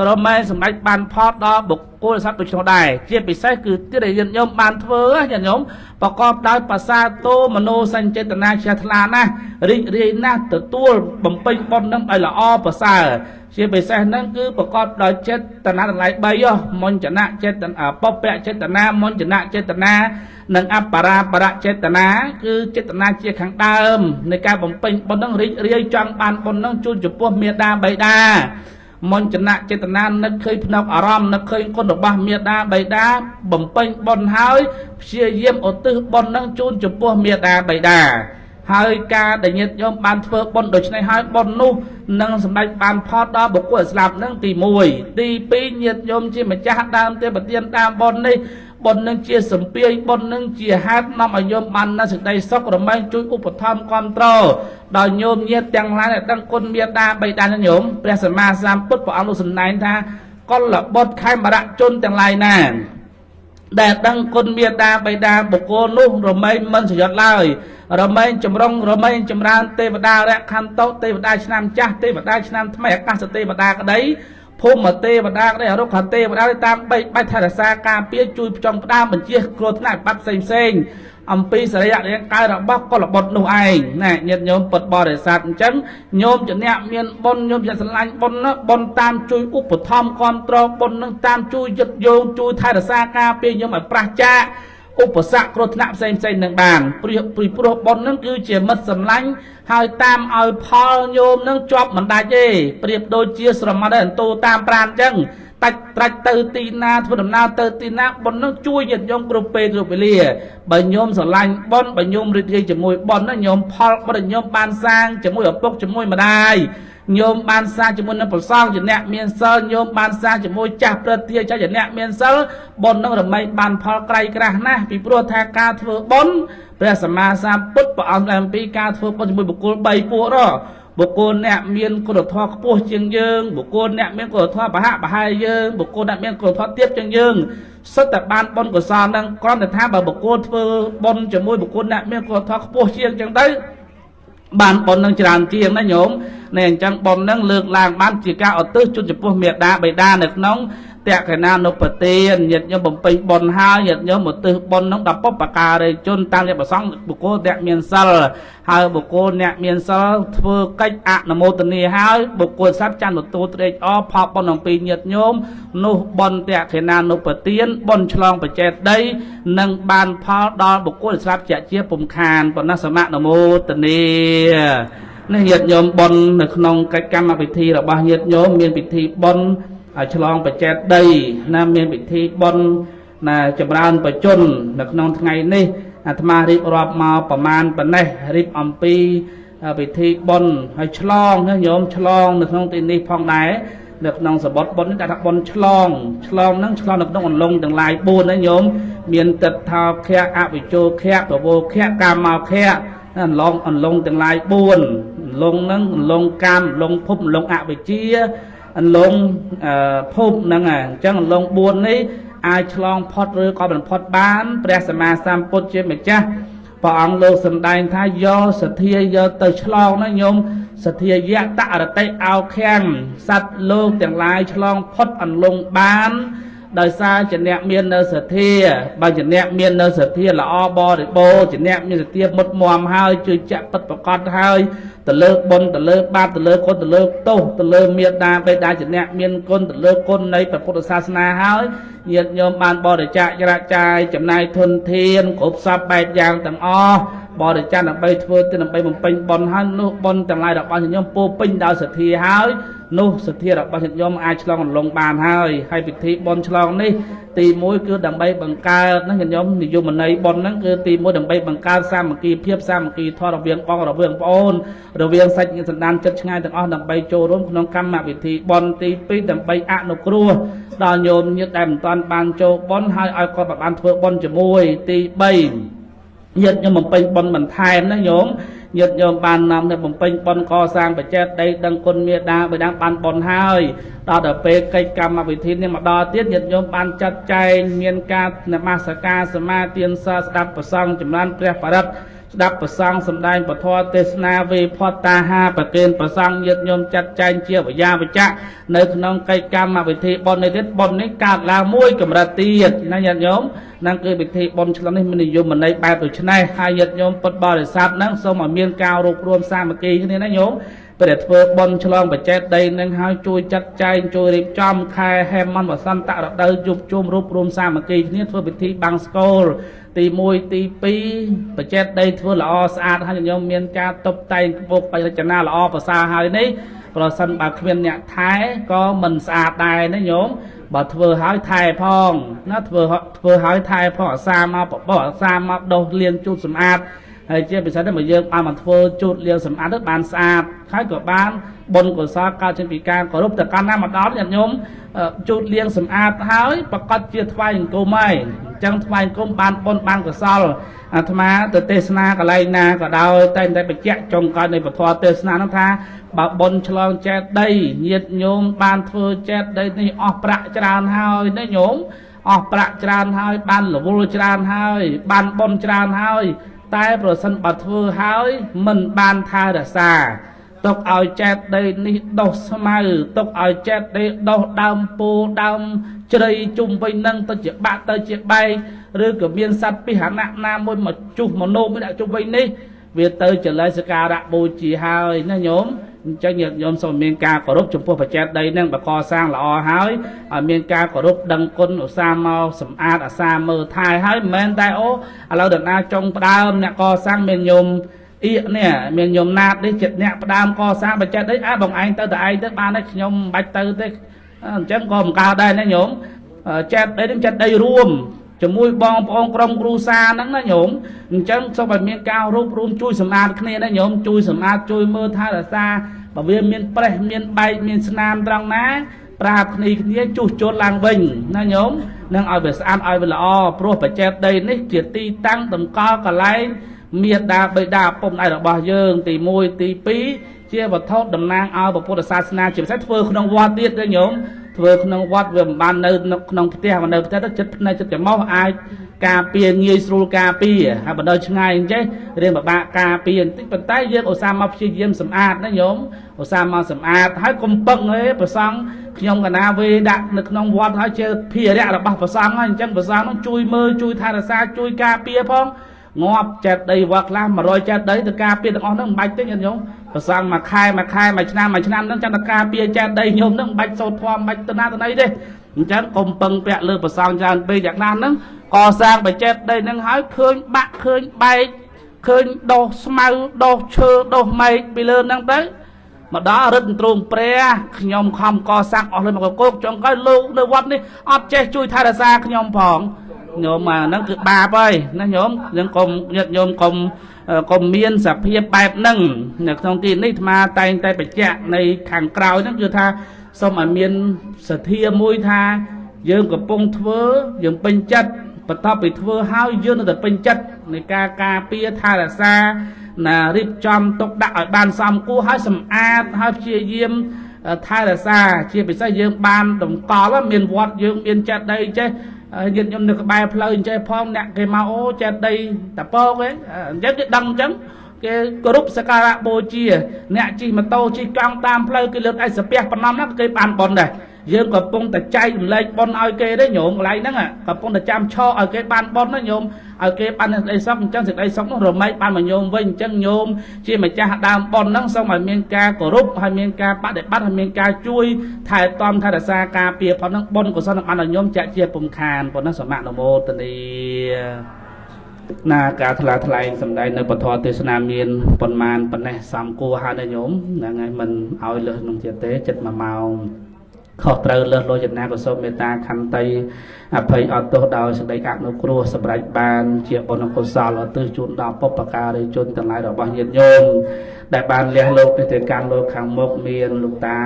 រមែងសម្រេចបានផលដល់បុគ្គលសត្វដូច្នោះដែរជាពិសេសគឺទានដែលញាតិញោមបានធ្វើញាតិញោមប្រកបដោយបាសាទោមโนសញ្ចេតនាជ្រះថ្លាណាស់រីករាយណាស់ទទួលបំពេញបុណ្យនឹងឲ្យល្អប្រសើរជាពិសេសហ្នឹងគឺប្រកបដោយចេតនាទាំងឡាយ3មញ្ញនៈចេតនាពពៈចេតនាមញ្ញនៈចេតនានិងអបរាបរៈចេតនាគឺចេតនាជាខាងដើមនៃការបំពេញបុណ្យនឹងរីករាយចង់បានបុណ្យនឹងជូនចំពោះមេដាបៃតា មញ្ចនៈចេតនានឹកឃើញភ្នក់អារម្មណ៍នឹកឃើញគុណរបស់មេដាបៃតាបំពេញបុណ្យហើយព្យាយាមឧទ្ទិសបុណ្យនឹងជូនចំពោះមេដាបៃតាហើយការដែលញាតិញោមបានធ្វើបុណ្យដូច្នេះហើយបុណ្យនោះនឹងសម្រេចបានផលដល់បុគ្គលស្លាប់នឹងទី1ទី2ញាតិញោមជាម្ចាស់ដើមទេប្រទានដើមបុណ្យនេះបុណ្យនឹងជាសម្ពាយបុណ្យនឹងជាហេតុនាំឲ្យញោមបាននូវសេចក្តីសុខរមែងជួយឧបត្ថម្ភគ្រប់គ្រងដល់ញោមញាតិទាំងឡាយដែលដឹងគុណមេដាបៃតាញោមព្រះសម្មាសម្ពុទ្ធព្រះអង្គលោកសម្ដែងថាកុលបុត្រខេមរៈជនទាំងឡាយណាដែលដឹងគុណមេដាបៃតាបុគ្គលនោះរមែងមិនសយត់ឡើយរមែងចម្រុងរមែងចម្រើនទេវតារខន្តុទេវតាឆ្នាំចាស់ទេវតាឆ្នាំថ្មីអាកាសទេវតាក្តីភូមិទេវតាក្តីអរុក្ខទេវតាតាមបីបាច់ថែរក្សាការពារជួយផ្ចង់ផ្ដើមបញ្ជាគ្រោះថ្នាក់បាត់ផ្សេងផ្សេងអំពីសរីរៈរាងកាយរបស់កុលបុត្រនោះឯងណាញាតិញោមពុទ្ធបរិស័ទអញ្ចឹងញោមជាអ្នកមានបុណ្យញោមជាស្រឡាញ់បុណ្យណាបុណ្យតាមជួយឧបត្ថម្ភគ្រប់គ្រងបុណ្យនឹងតាមជួយយឹតយោងជួយថែរក្សាការពារញោមឲ្យប្រះចាកឧបសគ្គគ្រោះថ្នាក់ផ្សេងផ្សេងនឹងបានព្រោះព្រោះបុណ្យនឹងគឺជាមិត្តសម្លាញ់ហើយតាមឲ្យផលញោមនឹងជាប់មិនដាច់ទេប្រៀបដូចជាស្រមត់អន្ទូតាមប្រានអញ្ចឹងតាច់ត្រាច់ទៅទីណាធ្វើដំណើរទៅទីណាបុណ្យនឹងជួយញាតិញោមគ្រប់ពេលគ្រប់វេលាបើញោមស្រឡាញ់បុណ្យបើញោមរីករាយជាមួយបុណ្យណាញោមផលបុណ្យញោមបានសាងជាមួយឪពុកជាមួយម្ដាយញោមបានសាងជាមួយនឹងប្រសងជាអ្នកមានសិលញោមបានសាងជាមួយចាស់ព្រឹទ្ធាចាស់ជាអ្នកមានសិលបុណ្យនឹងរមែងបានផលក្រៃក្រាស់ណាស់ពីព្រោះថាការធ្វើបុណ្យព្រះសម្មាសម្ពុទ្ធព្រះអង្គអំពីការធ្វើបុណ្យជាមួយបុគ្គល3ពួករបុគ្គលអ្នកមានគុណធម៌ខ្ពស់ជាងយើងបុគ្គលអ្នកមានគុណធម៌ប្រហាក់ប្រហែលយើងបុគ្គលអ្នកមានគុណធម៌ទាបជាងយើងសុទ្ធតែបានបុណ្យកុសលនឹងគ្រាន់តែថាបើបុគ្គលធ្វើបុណ្យជាមួយបុគ្គលអ្នកមានគុណធម៌ខ្ពស់ជាងចឹងទៅបានបុណ្យនឹងច្រើនជាងណាញោមនេះអញ្ចឹងបុណ្យនឹងលើកឡើងបានជាការឧទ្ទិសជូនចំពោះមេដាបិតានៅក្នុងតក្កណានុបទានញាតិញោមបំពេញបុណ្យហើយញាតិញោមឧទ្ទិសបុណ្យនឹងដល់បុព្វការីជនតាមជាប្រសងបុគ្គលអ្នកមានសិលហើយបុគ្គលអ្នកមានសិលធ្វើកិច្ចអនុមោទនាហើយបុគ្គលសត្វចន្ទទទួលត្រេកអរផលបុណ្យអំពីញាតិញោមនោះបុណ្យតក្កណានុបទានបុណ្យឆ្លងបច្ចេតដីនឹងបានផលដល់បុគ្គលស្រាប់ជាជាពុំខានប៉ុណ្ណោះសមនុមោទនានេះញាតិញោមបុណ្យនៅក្នុងកិច្ចកម្មពិធីរបស់ញាតិញោមមានពិធីបុណ្យឲ្យឆ្លងបច្ចេតដីណាមានពិធីបុណ្យណាចម្រើនបជននៅក្នុងថ្ងៃនេះអាត្មារៀបរាប់មកប្រមាណប៉ុណ្ណេះរៀបអំពីពិធីបុណ្យហើយឆ្លងណាញោមឆ្លងនៅក្នុងទីនេះផងដែរនៅក្នុងសបុតបុណ្យនេះគេថាបុណ្យឆ្លងឆ្លងហ្នឹងឆ្លងនៅក្នុងអន្លង់ទាំងឡាយ4ណាញោមមានទិដ្ឋោខៈអវិជោខៈពវោខៈកាមោខៈអន្លង់អន្លង់ទាំងឡាយ4អន្លង់ហ្នឹងអន្លង់កម្មអន្លង់ភពអន្លង់អវិជ្ជាអន្លង់ភពហ្នឹងអញ្ចឹងអន្លង់4នេះអាចឆ្លងផុតឬក៏មិនផុតបានព្រះសម្មាសម្ពុទ្ធជាម្ចាស់ព្រះអង្គលោកសម្ដែងថាយកសទ្ធាយកទៅឆ្លងណាញោមសទ្ធាយៈតរតិអោខាំងសត្វលោកទាំងឡាយឆ្លងផុតអន្លង់បានដោយសារជាអ្នកមាននៅសទ្ធាបើជាអ្នកមាននៅសទ្ធាល្អបរិបូរណ៍ជាអ្នកមានសទ្ធាមុតមមហើយជឿជាក់ពិតប្រកបហើយទៅលើបុណ្យទៅលើបាបទៅលើគុណទៅលើទោសទៅលើមេត្តាបិតាជាអ្នកមានគុណទៅលើគុណនៃព្រះពុទ្ធសាសនាហើយញាតិញោមបានបរិច្ចាគច្រាចាយចំណាយធនធានគ្រប់សពបែបយ៉ាងទាំងអស់បរិច្ចាគដើម្បីធ្វើទៅដើម្បីបំពេញបុណ្យហើយនោះបុណ្យទាំងឡាយរបស់ញាតិញោមពោពេញដោយសទ្ធាហើយនោះសទ្ធារបស់ញាតិញោមអាចឆ្លងអន្លង់បានហើយហើយពិធីបុណ្យឆ្លងនេះទី1គឺដើម្បីបង្កើតណាញាតិញោមនិយមន័យបុណ្យហ្នឹងគឺទី1ដើម្បីបង្កើតសាមគ្គីភាពសាមគ្គីធម៌រវាងបងរវាងប្អូនរវាងសាច់ញាតិសន្តានចិត្តឆ្ងាយទាំងអស់ដើម្បីចូលរួមក្នុងកម្មវិធីបុណ្យទី2ដើម្បីអនុគ្រោះដល់ញោមញាតិដែលមិនទាន់បានចូលបុណ្យហើយឲ្យគាត់បានធ្វើបុណ្យជាមួយទី3ញាតិញោមបំពេញបុណ្យបន្ថែមណាញោមញាតិញោមបាននាំទៅបំពេញបុណ្យកសាងបច្ចេតដីដឹងគុណមេដាបិតាបានបុណ្យហើយដល់ពេលកិច្ចកម្មវិធីនេះមកដល់ទៀតញាតិញោមបានចាត់ចែងមានការនមស្ការសមាទានសិលស្ដាប់ប្រសង់ចម្រើនព្រះបរិត្តស្ដាប់ប្រសង់សម្ដែងពធទេសនាវេផតតាហាប្រគេនប្រសង់ញាតិញោមចាត់ចែងជាវិយាវិជ្ជៈនៅក្នុងកិច្ចកម្មវិធីបុណ្យនេះទៀតបុណ្យនេះកើតឡើងមួយកម្រិតទៀតណាញាតិញោមហ្នឹងគឺពិធីបុណ្យឆ្លងនេះមាននិយមន័យបែបដូចនេះហើយញាតិញោមពុទ្ធបរិស័ទហ្នឹងសូមឲ្យមានការរួបរួមសាមគ្គីគ្នាណាញោម ពេលដែលធ្វើបុណ្យឆ្លងបច្ចេកដីនឹងហើយជួយចាត់ចែងជួយរៀបចំខែហេមន្តវសន្តរដូវជួបជុំរួបរួមសាមគ្គីគ្នាធ្វើពិធីបាំងស្កូលទី1ទី2បច្ចេកដីធ្វើល្អស្អាតហើយញោមមានការតុបតែងក្បូកបរិចនាល្អប្រសើរហើយនេះប្រសិនបើគ្មានអ្នកថែក៏មិនស្អាតដែរណាញោមបើធ្វើហើយថែផងណាធ្វើហើយថែផងអាសាមកបបោះអាសាមកដុសលាងជូតសម្អាតហើយជាពិសេសទៅបើយើងបានមកធ្វើជូតលាងសម្អាតទៅបានស្អាតហើយក៏បានបុណ្យកុសលកើតចេញពីការគោរពតែកាលណាមកដល់ញាតិញោមជូតលាងសម្អាតហើយប្រកាសជាថ្វាយអង្គមហើយអញ្ចឹងថ្វាយអង្គមបានបុណ្យបានកុសលអាត្មាទៅទេសនាកន្លែងណាក៏ដោយតែតែបញ្ជាក់ចុងក្រោយនៃពធទេសនានោះថាបើបុណ្យឆ្លងចេតិយញាតិញោមបានធ្វើចេតិយនេះអស់ប្រាក់ច្រើនហើយណាញោមអស់ប្រាក់ច្រើនហើយបានរវល់ច្រើនហើយបានបុណ្យច្រើនហើយតែប្រសិនបើធ្វើហើយមិនបានថែរក្សាទុកឲ្យចេតិយនេះដុះស្មៅទុកឲ្យចេតិយដុះដើមពោដើមជ្រៃជុំវិញនឹងទៅជាបាក់ទៅជាបែកឬក៏មានសត្វពិហណៈណាមួយមកជុះមនោមួយដាក់ជុំវិញនេះវាទៅចលសការៈបូជាហើយណាញោមអញ្ចឹងញាតិញោមសូមមានការគោរពចំពោះបច្ចេកដីនឹងបកសាងល្អហើយឲ្យមានការគោរពដឹងគុណឧស្សាហ៍មកសម្អាតអាសាមើលថែហើយមិនមែនតែអូឥឡូវដល់ណាចុងផ្ដើមអ្នកកសាងមានញោមអៀកនេះមានញោមណាតនេះចិត្តអ្នកផ្ដើមកសាងបច្ចេកដីអើបងឯងទៅតែឯងទៅបានហើយខ្ញុំមិនបាច់ទៅទេអញ្ចឹងក៏មិនកើតដែរណាញោមចេតដីនឹងចេតដីរួមជាមួយបងប្អូនក្រុមគ្រួសារហ្នឹងណាញោមអញ្ចឹងសូមឲ្យមានការរួបរួមជួយសម្អាតគ្នាណាញោមជួយសម្អាតជួយមើលថែរក្សាបើវាមានប្រេះមានបែកមានស្នាមត្រង់ណាប្រាប់គ្នាគ្នាជួសជុលឡើងវិញណាញោមនឹងឲ្យវាស្អាតឲ្យវាល្អព្រោះបច្ចេកដីនេះជាទីតាំងតម្កល់កន្លែងមេដាបិតាឪពុកម្ដាយរបស់យើងទី1ទី2ជាវត្ថុតំណាងឲ្យពុទ្ធសាសនាជាពិសេសធ្វើក្នុងវត្តទៀតទេញោមធ្វើក្នុងវត្តវាមិនបាននៅក្នុងផ្ទះមកនៅផ្ទះទៅចិត្តភ្នែកចិត្តច្រមុះអាចការពារងាយស្រួលការពារហើយបណ្ដោយឆ្ងាយអញ្ចេះរៀងពិបាកការពារបន្តិចប៉ុន្តែយើងឧស្សាហ៍មកព្យាយាមសម្អាតណាញោមឧស្សាហ៍មកសម្អាតហើយកុំពឹងទេព្រះសង្ឃខ្ញុំកណាវេដាក់នៅក្នុងវត្តហើយជាភារៈរបស់ព្រះសង្ឃហើយអញ្ចឹងព្រះសង្ឃនោះជួយមើលជួយថែរក្សាជួយការពារផងងាប់ចេតដីវត្តខ្លះ100ចេតដីទៅការពារទាំងអស់ហ្នឹងមិនបាច់ទេញាតិញោមព្រះសង្ឃមួយខែមួយខែមួយឆ្នាំមួយឆ្នាំហ្នឹងចាំតែការពារចេតដីញោមហ្នឹងមិនបាច់សូត្រធម៌មិនបាច់ទៅណាទៅណីទេអញ្ចឹងកុំពឹងពាក់លើព្រះសង្ឃច្រើនពេកយ៉ាងណាហ្នឹងកសាងបច្ចេកដីហ្នឹងហើយឃើញបាក់ឃើញបែកឃើញដុះស្មៅដុះឈើដុះមែកពីលើហ្នឹងទៅមកដល់រឹតទ្រូងព្រះខ្ញុំខំកសាងអស់លុយមកកោកចុងក្រោយលោកនៅវត្តនេះអត់ចេះជួយថែរក្សាខ្ញុំផងញោមអាហ្នឹងគឺបាបហើយណាញោមយើងកុំញាតិញោមកុំមានសភាពបែបហ្នឹងនៅក្នុងទីនេះអាត្មាតែងតែបញ្ជាក់ในខាងក្រោយហ្នឹងគឺថាសូមឲ្យមានសទ្ធាមួយថាយើងកំពុងធ្វើយើងពេញចិត្តបន្ទាប់ពីធ្វើហើយយើងនៅតែពេញចិត្តនៃការការពារថែរក្សាណារៀបចំទុកដាក់ឲ្យបានសមគួរហើយសម្អាតហើយព្យាយាមថែរក្សាជាពិសេសយើងបានតម្កល់មានវត្តយើងមានចេតិយចេះញាតិញោមនៅក្បែរផ្លូវអញ្ចេះផងអ្នកគេមកអូចេតិយតពកឯងអញ្ចឹងគេដឹងអញ្ចឹងគេគោរពសក្ការៈបូជាអ្នកជិះម៉ូតូជិះកង់តាមផ្លូវគេលើកឯសាពះប៉ុណ្ណឹងគេបានបុណ្យដែរយើងកំពុងតែចែករំលែកបុណ្យឲ្យគេទេញោមកន្លែងហ្នឹងកំពុងតែចាំឆោឲ្យគេបានបុណ្យណាញោមឲ្យគេបានសេចក្តីសុខអញ្ចឹងសេចក្តីសុខនោះរមែងបានមកញោមវិញអញ្ចឹងញោមជាម្ចាស់ដើមបុណ្យហ្នឹងសូមឲ្យមានការគោរពហើយមានការបដិបត្តិហើយមានការជួយថែទាំថែរក្សាការពារផងហ្នឹងបុណ្យកុសលនឹងបានឲ្យញោមចាក់ជាពុំខានប៉ុណ្ណឹងសមនុមោទនីណាការថ្លាថ្លែងសម្ដែងនៅពធទេសនាមានប៉ុន្មានប៉ុណ្ណេះសំគួរហើយណាញោមហ្នឹងហើយមិនឲ្យលើសនឹងទៀតទេចិត្ត1ម៉ោងខុសត្រូវលើសលោចនាក៏សូមមេត្តាខន្តីអភ័យអត់ទោសដោយសេចក្តីអនុគ្រោះសម្រេចបានជាបុណ្យកុសលឧទ្ទិសជូនដល់បុព្វការីជនទាំងឡាយរបស់ញាតិញោមដែលបានលះលោកនេះទៅកាន់លោកខាងមុខមានលោកតា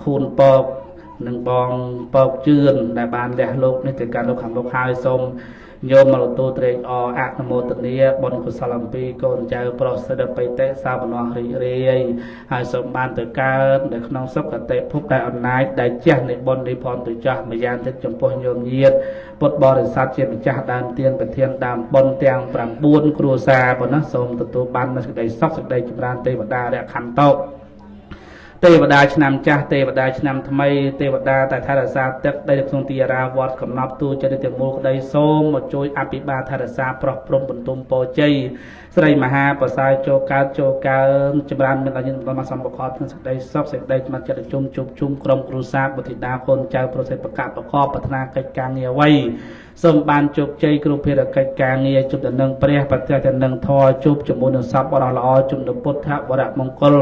ខួនពកនិងបងពកជឿនដែលបានលះលោកនេះទៅកាន់លោកខាងមុខហើយសូមញោមមកទទួលត្រេកអរអនុមោទនាបុណ្យកុសលអំពីកូនចៅប្រុសសិទ្ធិបិតិសាវនះរីករាយហើយសូមបានទៅកើតនៅក្នុងសុគតិភពដែលអំណាចដែលជះនៃបុណ្យនេះផងទៅចាស់ម្យ៉ាងទៀតចំពោះញោមញាតិពុទ្ធបរិស័ទជាម្ចាស់ដើមទានប្រធានដើមបុណ្យទាំង9គ្រួសារប៉ុណ្ណោះសូមទទួលបាននូវសេចក្តីសុខសេចក្តីចម្រើនទេវតារខន្តោ ទេវតាឆ្នាំចាស់ទេវតាឆ្នាំថ្មីទេវតាតែថែរក្សាទឹកដីនៅក្នុងទីអារាមវត្តកំណប់ទូចិត្តទាំងមូលក្តីសូមមកជួយអភិបាលថែរក្សាប្រោះព្រំបន្ទុំពរជ័យស្រីមហាប្រសើរចូលកើតចូលកើនចម្រើនមានដល់យើងបន្តមកសំបកក្នុងសេចក្តីសុខសេចក្តីស្មារតីជុំជួបជុំក្រុមគ្រួសារបុត្រធីតាកូនចៅប្រសិទ្ធប្រកាសប្រកបប្រាថ្នាកិច្ចការងារអ្វីសូមបានជោគជ័យគ្រប់ភារកិច្ចការងារជួបទៅនឹងព្រះប្រតិទៅនឹងធម៌ជួបជាមួយនឹងសពបរោះល្អជំនុពុទ្ធវរមង្គល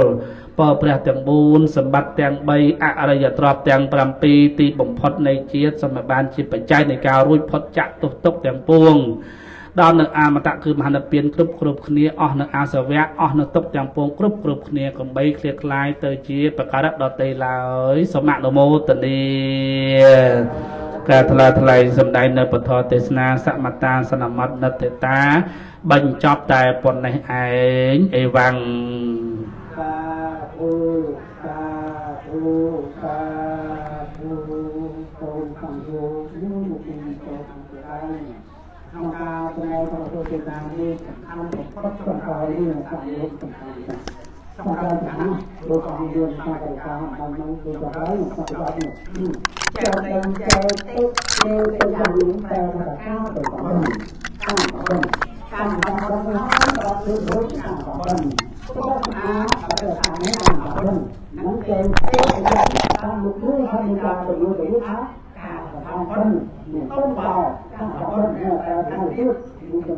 ពរព្រះទាំង4សម្បត្តិទាំង3អរិយទ្រព្យទាំង7ទីបំផុតនៃជាតិសូមឲ្យបានជាបច្ច័យនៃការរួចផុតចាកទោសទុក្ខទាំងពួងដល់នៅអមតៈគឺមហានិព្វានគ្រប់គ្រប់គ្នាអស់នៅអាសវៈអស់នៅទុក្ខទាំងពួងគ្រប់គ្រប់គ្នាកំបីឃ្លាខ្លាយទៅជាបការៈដតីឡើយសូមអនុមោទនាការថ្លាថ្លែងសម្ដែងនៅពធទេសនាសមតាសនមត្តនិតតាបញ្ចប់តែប៉ុណ្ណេះឯងអេវ៉ាំងសាធុសាធុសាធុសូមសង្ឃោយោលោកទីចូលខាងឯងក្នុងការប្រែប្រទទេសនានេះសំខាន់បំផុតសំខាន់នេះសំខាន់សំខាន់សំខាន់ណាស់លោកអង្គយើងការការបាននឹងគឺទៅហើយសប្តាហ៍នេះចែកដល់ចែកទៅទៅយ៉ាងនេះតែការទៅបានតាមបានតាមបានហើយដល់គឺរុកតាមបានទៅអាទៅតាមនេះតាមបាននឹងចែកទៅតាមលោកគ្រូហើយមានការទៅទៅថាការតាមបានមានទៅតាមបានតែទៅ